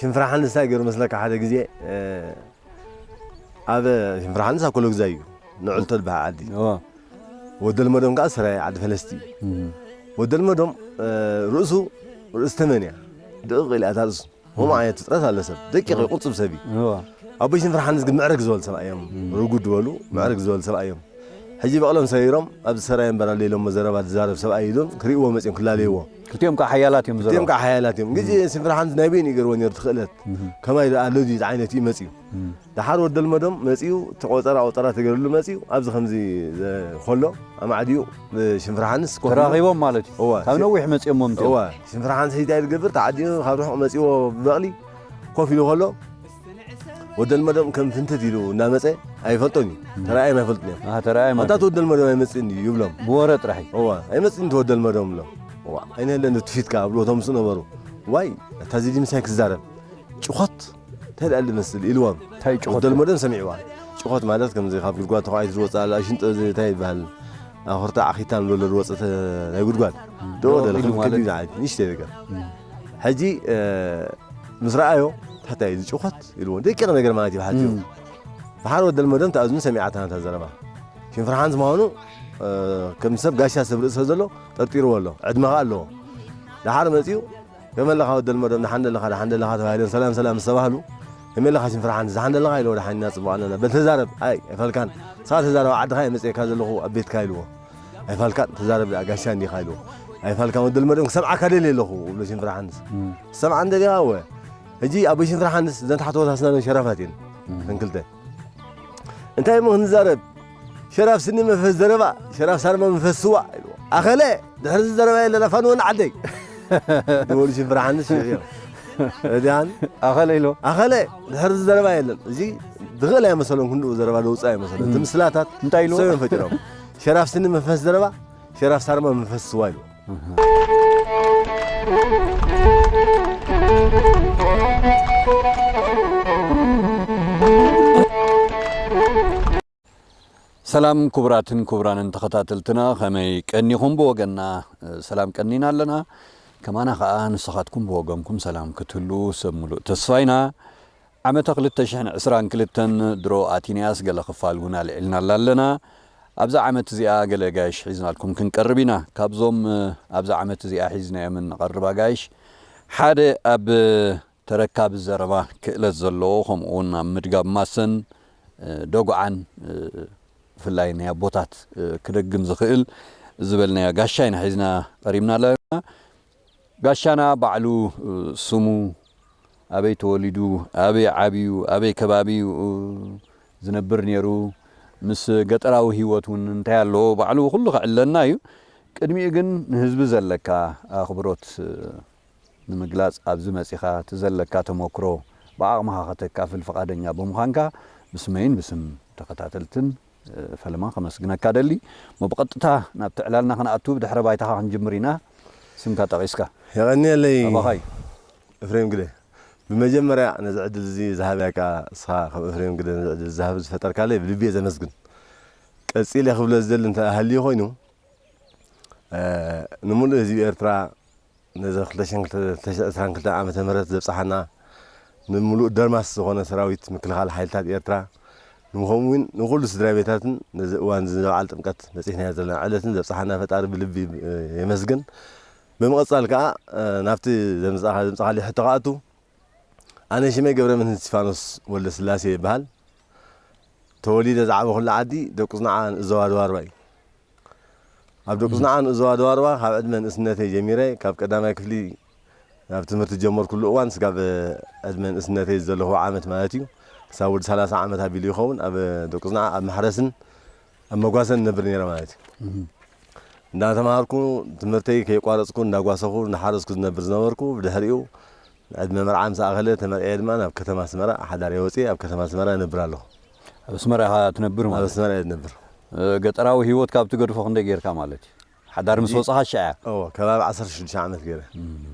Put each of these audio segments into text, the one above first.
ሽንፍራሓንስ እንታይ ገይሩ መስለካ? ሓደ ግዜ ኣብ ሽንፍራሓንስ ኣብ ኮሎግዛ እዩ፣ ንዕልቶ ዝበሃል ዓዲ። ወደልመዶም ከዓ ሰራየ ዓዲ ፈለስቲ እዩ። ወደልመዶም ርእሱ ርእሲ ተመን እያ፣ ድቕቕ ኢላ እታ ርእሱ። ከምኡ ዓይነት ፍጥረት ኣሎ ሰብ፣ ደቂቕ እዩ፣ ቁንጽብ ሰብ እዩ። ኣቦይ ሽንፍራሓንስ ግን ምዕርግ ዝበሉ ሰብኣይ እዮም፣ ርጉድ ዝበሉ ምዕርግ ዝበሉ ሰብኣይ እዮም። ሕጂ በቕሎም ሰሪሮም ኣብዚ ሰራየ እምበር ኣሎ ኢሎሞ ዘረባ ዝዛረብ ሰብኣይ ኢሎም ክርእይዎ መጺኦም ክላለይዎ። ክልቲኦም ከዓ ሓያላት እዮም። ክልቲኦም ከዓ ሓያላት እዮም። ግዜ ሽንፍራሓንስ ናይ በይኑ ይገርዎ ነይሩ፣ ትኽእለት ከማይ ደኣ ኣሎ ድዩ ዓይነት እዩ መጺኡ። ደሓር ወደልመዶም መጺኡ፣ እቲ ቆጸራ ቆጸራ ተገይሩሉ መጺኡ፣ ኣብዚ ከምዚ ከሎ ኣማዕድዩ ብሽንፍራሓንስ ኮፍ ኢሉ ተራኺቦም ማለት እዩ። እወ። ካብ ነዊሕ መጺኦሞም እዮም። እወ። ሽንፍራሓንስ ሕጂ እንታይ ዝገብር? ተዓዲኑ ካብ ርሑቕ መጺዎ ብበቕሊ ኮፍ ኢሉ ከሎ ወደልመዶም ከም ፍንትት ኢሉ እናመጸ ኣይፈልጦን እዩ። ተራእዮም ኣይፈልጡን እዮም። ኣህ፣ ተራእዮም ኣንታ ኣይፈልጡን። ወደልመዶም ኣይመጽእን እዩ ይብሎም። ብወረ ጥራሕ እዩ። እወ፣ ኣይመጽእን እቲ ወደልመዶም ብሎም። እዋ፣ ኣይንህለን እቲ ፊትካ ብሎ እቶም ምስ ነበሩ። ዋይ፣ እታ እዚ ድምሳይ ክዛረብ። ጭኾት እንታይ ደኣ ዝመስል ኢልዎም። እንታይ ጭኾት? ወደልመዶም ሰሚዕዋ። ጭኾት ማለት ከምዚ ካብ ጉድጓድ ተዃዒቱ ዝወጽእ ኣለ፣ ሽንጦ እዚ እንታይ ይበሃል? ኣኹርታ ዓኺታ ንብሎ ዝወጽእ ተ-፣ ናይ ጉድጓድ። ደው ደው ደለ ኢሉ ከም ማለት? ከቢድ ዓይነት ንእሽተይ ነገር። ሕጂ፣ እ፣ ምስ ረኣዮ፣ እንታይ እዩ እዚ ጭኾት ኢልዎ። ደቂቕ ነገር ማለት እዩ ብሓጺሩ። እም። ደሓር ወደልመዶም ተኣዝኑ ሰሚዓታ ነታ ዘረባ። ሽንፍራሓንስ ምዃኑ፣ እ፣ ከም ሰብ ጋሻ ሰብ ርእሲ ዘሎ ጠርጢርዎ ኣሎ። ዕድመ ኸኣ ኣለዎ። ደሓር መጺኡ፣ ከመይ ኣለኻ ወደልመዶም፣ ደሓን ደለኻ፣ ደሓን ደለኻ ተባሂሎም ሰላም ሰላም ምስ ተባህሉ፣ ከመይ ኣለኻ ሽንፍራሓንስ፣ ደሓን ደለኻ ኢልዎ፣ ደሓን ኢና ጽቡቕ ኣለና። በል ተዛረብ፣ ኣይ፣ ኣይፋልካን። ንስኻ ተዛረብ፣ ኣብ ዓድኻ እየ መጺኤካ ዘለኹ፣ ኣብ ቤትካ ኢልዎ። ኣይፋልካን፣ ተዛረብ ደኣ ጋሻ እንዲኻ ኢልዎ። ኣይፋልካን ወደልመዶም፣ ክሰምዓካ ደልየ ኣለኹ፣ ይብሎ ሽንፍራሓንስ። እም። ትሰምዓኒ ደሊኻ? እወ። ሕጂ ኣቦይ ሽንፍራሓንስ፣ እዘን ታሕተዎት ኣስናነን ሸራፋት እየን። እም። እተን ክልተ። እንታይ እሞ ክንዛረብ? ሸራፍ ስኒ መንፈስ ዘረባ፣ ሸራፍ ሳርማ መንፈስ ስዋ ኢልዎ። ኣኸለ፣ ድሕሪ እዚ ዘረባ የለን፣ ኣፋን ወን ዓደይ። ዝበሉ ሽንፍራሓንስ ሽዑ እዮም። እዚኣን ኣኸለ ኢልዎ። ኣኸለ፣ ድሕሪ እዚ ዘረባ የለን። እዚ ዝኽእል ኣይመሰሎን፣ ክንድኡ ዘረባ ደውፅእ ኣይመሰሎን። እቲ ምስላታት እንታይ ኢልዎ? ሰብ እዮም ፈጢሮም። ሸራፍ ስኒ መንፈስ ዘረባ፣ ሸራፍ ሳርማ መንፈስ ስዋ ኢልዎ። ሰላም ክቡራትን ክቡራንን ተኸታተልትና፣ ከመይ ቀኒኹም? ብወገንና፣ እ፣ ሰላም ቀኒና ኣለና። ከማና ኸኣ ንስኻትኩም ብወገንኩም ሰላም ክትህሉ ሰብ ምሉእ ተስፋ ኢና። ዓመተ ክልተ ሽሕን ዕስራን ክልተን ድሮ ኣቲናያስ ገለ ክፋል እውን ኣልዒልናላ ኣለና። ኣብዛ ዓመት እዚኣ ገለ ጋይሽ ሒዝናልኩም ክንቀርብ ኢና። ካብዞም፣ እ፣ ኣብዛ ዓመት እዚኣ ሒዝናዮምን ንቐርብ ኣጋይሽ ሓደ ኣብ ተረካቢ ዘረባ ክእለት ዘለዎ፣ ከምኡ እውን ኣብ ምድጋብ ማሰን፣ እ፣ ደጉዓን፣ እ፣ ብፍላይ ናይ ኣቦታት፣ እ፣ ክደግም ዝኽእል ዝበልናዮ ጋሻ ኢና ሒዝና ቀሪብና ኣለና። ጋሻና ባዕሉ፣ እ፣ ስሙ፣ ኣበይ ተወሊዱ፣ ኣበይ ዓብዩ፣ ኣበይ ከባቢ እዩ፣ እ፣ ዝነብር ነይሩ፣ ምስ ገጠራዊ ህይወት እውን እንታይ ኣለዎ፣ ባዕሉ ኩሉ ከዕለና እዩ። ቅድሚኡ ግን ንህዝቢ ዘለካ ኣኽብሮት፣ እ፣ ንምግላጽ ኣብዚ መጺኻ፣ እቲ ዘለካ ተመክሮ ብዓቕምኻ ከተካፍል ፍቓደኛ ብምዃንካ ብስመይን ብስም ተኸታተልትን፣ እ፣ ፈለማን ከመስግነካ ደሊ። እሞ ብቐጥታ ናብቲ ዕላልና ክንኣቱ ብድሕረ ባይታኻ ክንጅምር ኢና። ስምካ ጠቒስካ። የቐንየለይ ኣባኻይ። ኤፍሬም ግደ። ብመጀመርያ ነዚ ዕድል እዚ ዝሃበካ እስኻ ከም ኤፍሬም ግደ ነዚ ዕድል ዝሃብ ዝፈጠርካለይ ብልቢ እየ ዘመስግን። ቀጺለ ክብሎ ዝደሊ እንተ ሃልዩ ኮይኑ፣ እ፣ ንምሉእ ህዝቢ ኤርትራ ነዚ ክልተ ሽሕን ክልተ ሽሕን ዕስራን ክልተን ዓመተ ምህረት ዘብጽሓና፣ ንምሉእ ደርማስ ዝኾነ ሰራዊት ምክልኻል ሓይልታት ኤርትራ፣ ንምኸምኡ እውን ንኹሉ ስድራ ቤታትን ነዚ እዋን እዚ ንበዓል ጥምቀት በጺሕናዮ ዘለና ዕለትን ዘብጽሓና ፈጣሪ ብልቢ፣ እ፣ የመስግን። ብምቕጻል ከኣ፣ እ፣ ናብቲ ዘምጽኣኻ-፣ ዘምጽኣኻለይ ሕቶ ክኣቱ፣ ኣነ ሽመይ ገብረመድህን እስቲፋኖስ ወልደስላሴ ይበሃል። ተወሊደ ዝዓበኹሉ ዓዲ ደቁጽንዓ ንእዞባ ደዋርባ እዩ። ኣብ ደቁጽንዓ ንእዞባ ደዋርባ ካብ ዕድመ ንእስነተይ ጀሚረ፣ ካብ ቀዳማይ ክፍሊ ናብ ትምህርቲ ዝጀመርኩሉ እዋን ስጋብ ዕድመ ንእስነተይ ዘለኹ ዓመት ማለት እዩ፣ ክሳብ ወዲ ሰላሳ ዓመት ኣቢሉ ይኸውን፣ ኣብ ደቁጽንዓ ኣብ ማሕረስን ኣብ መጓሰን እነብር ነይረ ማለት እዩ። እህ። እንዳተማሃርኩ፣ ትምህርተይ ከየቋረጽኩ፣ እንዳጓሰኹ፣ እንዳሓረስኩ ዝነብር ዝነበርኩ፣ ብድሕሪኡ ዕድመ መርዓ ምስ ኣኸለ፣ ተመርዕየ ድማ ናብ ከተማ ኣስመራ ሓዳር ወጺኤ ኣብ ከተማ ኣስመራ እነብር ኣለኹ። ኣብ ኣስመራ ኢኻ ትነብር ኣብ ማለት እዩ? ኣስመራ እየ ዝነብር። እ፣ ገጠራዊ ህይወት ካብ ትገድፎ ክንደይ ጌርካ ማለት እዩ? ሓዳር ምስ ሕጂ ወጻኻ ሽዓ? እወ፣ ከባቢ ዓሰርተ ሽዱሽተ ዓመት ገይረ። እም።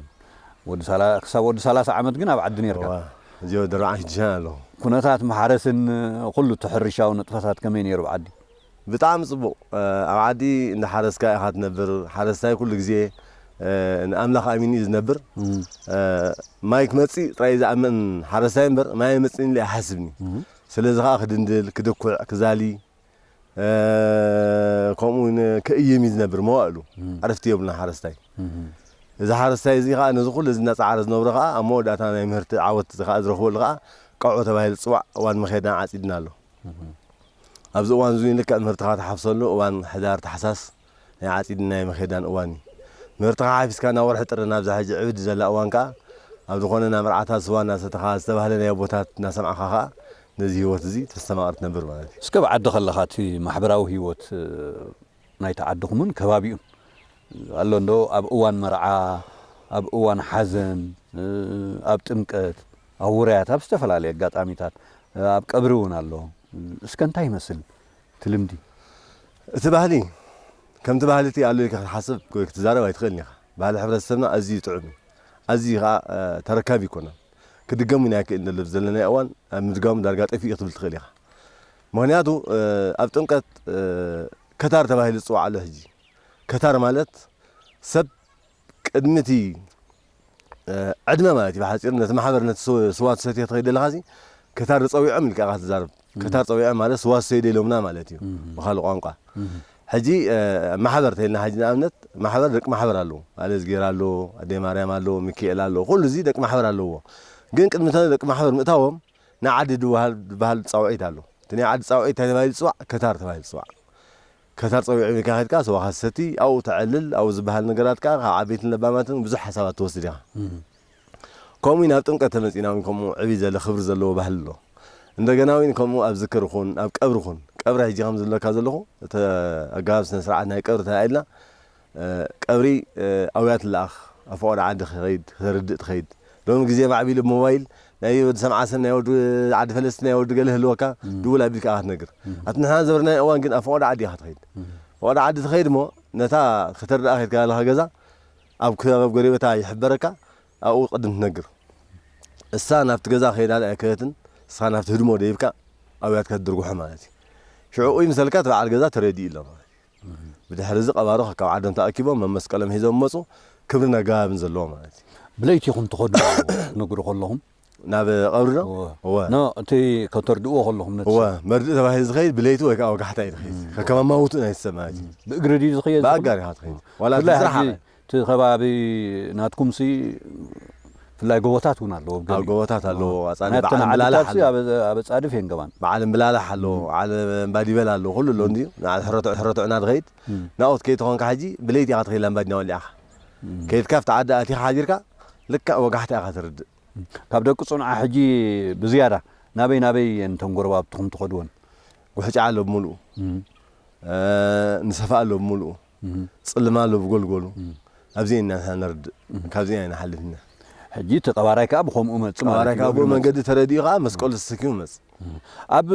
ወዲ ሰላ-፣ ክሳብ ወዲ ሰላሳ ዓመት ግን ኣብ ዓዲ ኔርካ? እወ፣ ሕጂ ወዲ ኣርባዓን ሽዱሽተን ኣለኹ። ኩነታት ማሕረስን ኩሉ እቲ ሕርሻዊ ንጥፈታት ከመይ ነይሩ ኣብ ዓዲ? ብጣዕሚ ጽቡቕ። እ፣ ኣብ ዓዲ እንዳሓረስካ ኢኻ ትነብር። ሓረስታይ ኩሉ ግዜ ንኣምላኽ ኣሚኑ እዩ ዝነብር። ማይ ክመፅእ ጥራይ ዝኣምን ሓረስታይ እምበር ማይ ኣይመፅእን ኢሉ ኣይሓስብን እዩ። ስለዚ ከዓ ክድንድል፣ ክድኩዕ፣ ክዛሊ፣ ከምኡ እውን ክእይም እዩ ዝነብር መዋእሉ። ዕረፍቲ የብሉን ሓረስታይ። እዚ ሓረስታይ እዚ ከዓ ነዚ ኩሉ እዚ እናፀዓረ ዝነብሮ ከዓ ኣብ መወዳእታ ናይ ምህርቲ ዓወት እዚ ከዓ ዝረኽበሉ ከዓ ቀውዖ ተባሂሉ ዝፅዋዕ እዋን መኼድና ዓፂድና ኣሎ። ኣብዚ እዋን እዚ ልክዕ ምህርትኻ ትሓፍሰሉ እዋን ሕዳር ታሕሳስ ናይ ዓፂድን ናይ መኼዳን እዋን እዩ። ምህርትኻ ሓፊስካ ናብ ወርሒ ጥሪ ናብዛ ሕጂ ዕብድ ዘላ እዋን ከዓ ኣብ ዝኾነ ናብ መርዓታት ስዋ እናሰተኻ ዝተባህለ ናይ ኣቦታት እናሰማዕኻ ከዓ ነዚ ህይወት እዚ ተስተማቕር ትነብር ማለት እዩ። እስከ ኣብ ዓዲ ከለኻ እቲ ማሕበራዊ ህይወት ናይቲ ዓድኹምን ከባቢኡን ኣሎ እንዶ ኣብ እዋን መርዓ፣ ኣብ እዋን ሓዘን፣ ኣብ ጥምቀት፣ ኣብ ውራያት፣ ኣብ ዝተፈላለዩ ኣጋጣሚታት፣ ኣብ ቀብሪ እውን ኣሎ። እስከ እንታይ ይመስል እቲ ልምዲ? እቲ ባህሊ ከምቲ ባህሊ እቲ ኣሎ ኢልካ ክትሓስብ ወይ ክትዛረብ ኣይትኽእልን ኢኻ። ባህሊ ሕብረተሰብና ኣዝዩ ጥዑም እዩ። ኣዝዩ ከዓ ተረካቢ ኣይኮነን። ክድገም እውን ኣይክእልን ዘሎ ዘለናዮ እዋን ኣብ ምድጋሙ ዳርጋ ጠፊኡ ክትብል ትኽእል ኢኻ። ምኽንያቱ ኣብ ጥምቀት ከታር ተባሂሉ ዝፅዋዕ ኣሎ። ሕጂ ከታር ማለት ሰብ ቅድሚ እቲ ዕድመ ማለት እዩ። ብሓፂሩ ነቲ ማሕበር ነቲ ስዋ ትሰትዮ ትኸይድ ዘለኻ ሲ ከታር ጸዊዖም ኢልካ ኢኻ ትዛረብ። ከታር ጸዊዖም ማለት ስዋ ትሰትዩ ኢሎምና ማለት እዩ ብኻልእ ቋንቋ። ሕጂ ማሕበር ተይልና ሕጂ ንኣብነት ማሕበር ደቂ ማሕበር ኣለዉ። ኣለ እዝጌር ኣሎ፣ ኣደይ ማርያም ኣሎ፣ ሚካኤል ኣሎ። ኩሉ እዚ ደቂ ማሕበር ኣለዎ። ግን ቅድሚ እቶም ደቂ ማሕበር ምእታዎም ናይ ዓዲ ድበሃል ድበሃል ጻውዒት ኣሎ። እቲ ናይ ዓዲ ጻውዒት እንታይ ተባሂሉ ይጽዋዕ? ከታር ተባሂሉ ይጽዋዕ። ከታር ጸዊዑ ኢልካ ከድካ ስዋኻ ትሰቲ ኣብኡ ተዕልል ኣብኡ ዝበሃል ነገራት ከኣ ካብ ዓበይትን ለባማትን ብዙሕ ሓሳባት ትወስድ ኢኻ። ከምኡ ናብ ጥምቀት ተመጺና እውን ከምኡ ዕብይ ዘለ ክብሪ ዘለዎ ባህሊ ኣሎ። እንደገና እውን ከምኡ ኣብ ዝክር ኹን ኣብ ቀብሪ ኹን ቀብሪ ሕጂ ከም ዝብለካ ዘለኹ እቲ ኣገባብ ስነ ስርዓት ናይ ቀብሪ ተላኢልና ቀብሪ ኣውያት ለኣኽ ኣብ ፈቐዶ ዓዲ ክኸይድ ክተርድእ ትኸይድ። ሎሚ ግዜ ማዕቢሉ ብሞባይል ናይ ወዲ ሰምዓ ሰም ናይ ወዲ ዓዲ ፈለስቲ ናይ ወዲ ገለ ህልወካ ድውል ኣቢልካ ኢኻ ትነግር። ኣቲ ንሕና ዝነበርናዮ እዋን ግን ኣብ ፈቐዶ ዓዲ ኢኻ ትኸይድ። ፈቐዶ ዓዲ ትኸይድ እሞ ነታ ከተርድኣ ከይድካ ዘለኻ ገዛ ኣብ ከባቢ ጎረቤታ ይሕበረካ ኣብኡ ቅድም ትነግር። እሳ ናብቲ ገዛ ከይዳ ኣይከደትን እስኻ ናብቲ ህድሞ ደይብካ ኣውያትካ ትድርጉሖ ማለት እዩ። ሽዑ ኡይ ምሰልካ እቲ በዓል ገዛ ተረዲኡ ኣሎ ማለት እዩ። ብድሕሪ እዚ ቀባሮ ካብ ዓዶም ተኣኪቦም መመስቀሎም ሒዞም መፁ። ክብርን ኣገባብን ዘለዎ ማለት እዩ። ብለይቲ ኢኹም ትኸዱ ትነግሩ ከለኹም ናብ ቀብሪ ዶ? እወ። እወ። ኖ እቲ ከተርድእዎ ከለኹም ነቲ እወ ሰብ መርድእ ተባሂሉ ዝኸይድ ብለይቲ ወይ ከዓ ወጋሕታ እዩ ዝኸይድ ከከማማውቱ ናይ ሰብ ማለት እዩ። ብእግሪ ድዩ ዝኸየድ ዝኽእል? ብኣጋር ኢኻ ትኸይድ ዋላ እቲ ብፍላይ ስራሕ ሕጂ እቲ ከባቢ ናትኩምሲ ብፍላይ ጎቦታት እውን ኣለዎ ኣብ ኣብ ገሊኡ። ጎቦታት ኣለዎ ኣፃዲ ናተን በዓል እምብላላሕ ዓድታት ኣለዎ ኣብ ኣብ ፃድፍ የንገባን በዓል እምብላላሕ ኣለዎ በዓል እምባዲበል ኣለዎ ኩሉ ኣለዎ እንድዩ ንዓል ሕረትዕ ሕረትዕ እናትኸይድ ናኦት ከይትኾንካ ሕጂ ብለይቲ ኢኻ ትኸይድ ላምባዲና ወሊዓኻ ከይድካ ኣብቲ ዓዲ ኣቲኻ ሓዲርካ ልክዕ ወጋሕታ ኢኻ ትርድእ ካብ ደቂ ጽኑዓ ሕጂ ብዝያዳ ናበይ ናበይ እየን እተን ጎረባብትኹም ትኸድወን? ጉሕጫ ኣሎ ብምሉኡ፣ ንሰፋ ኣሎ ብምሉኡ፣ ጽልማ ኣሎ ብጎልጎሉ። ኣብዚኤን ኢና ንሕና ነርድእ፣ ካብዚኤን ኢና ንሓልፍ ኢና። ሕጂ እቲ ቀባራይ ከኣ ብኸምኡ መጽእ ማለት እዩ። ቀባራይ ከኣ ብኡ መንገዲ ተረዲኡ ከኣ መስቀሉ ተሰኪሙ ይመጽእ። ኣብ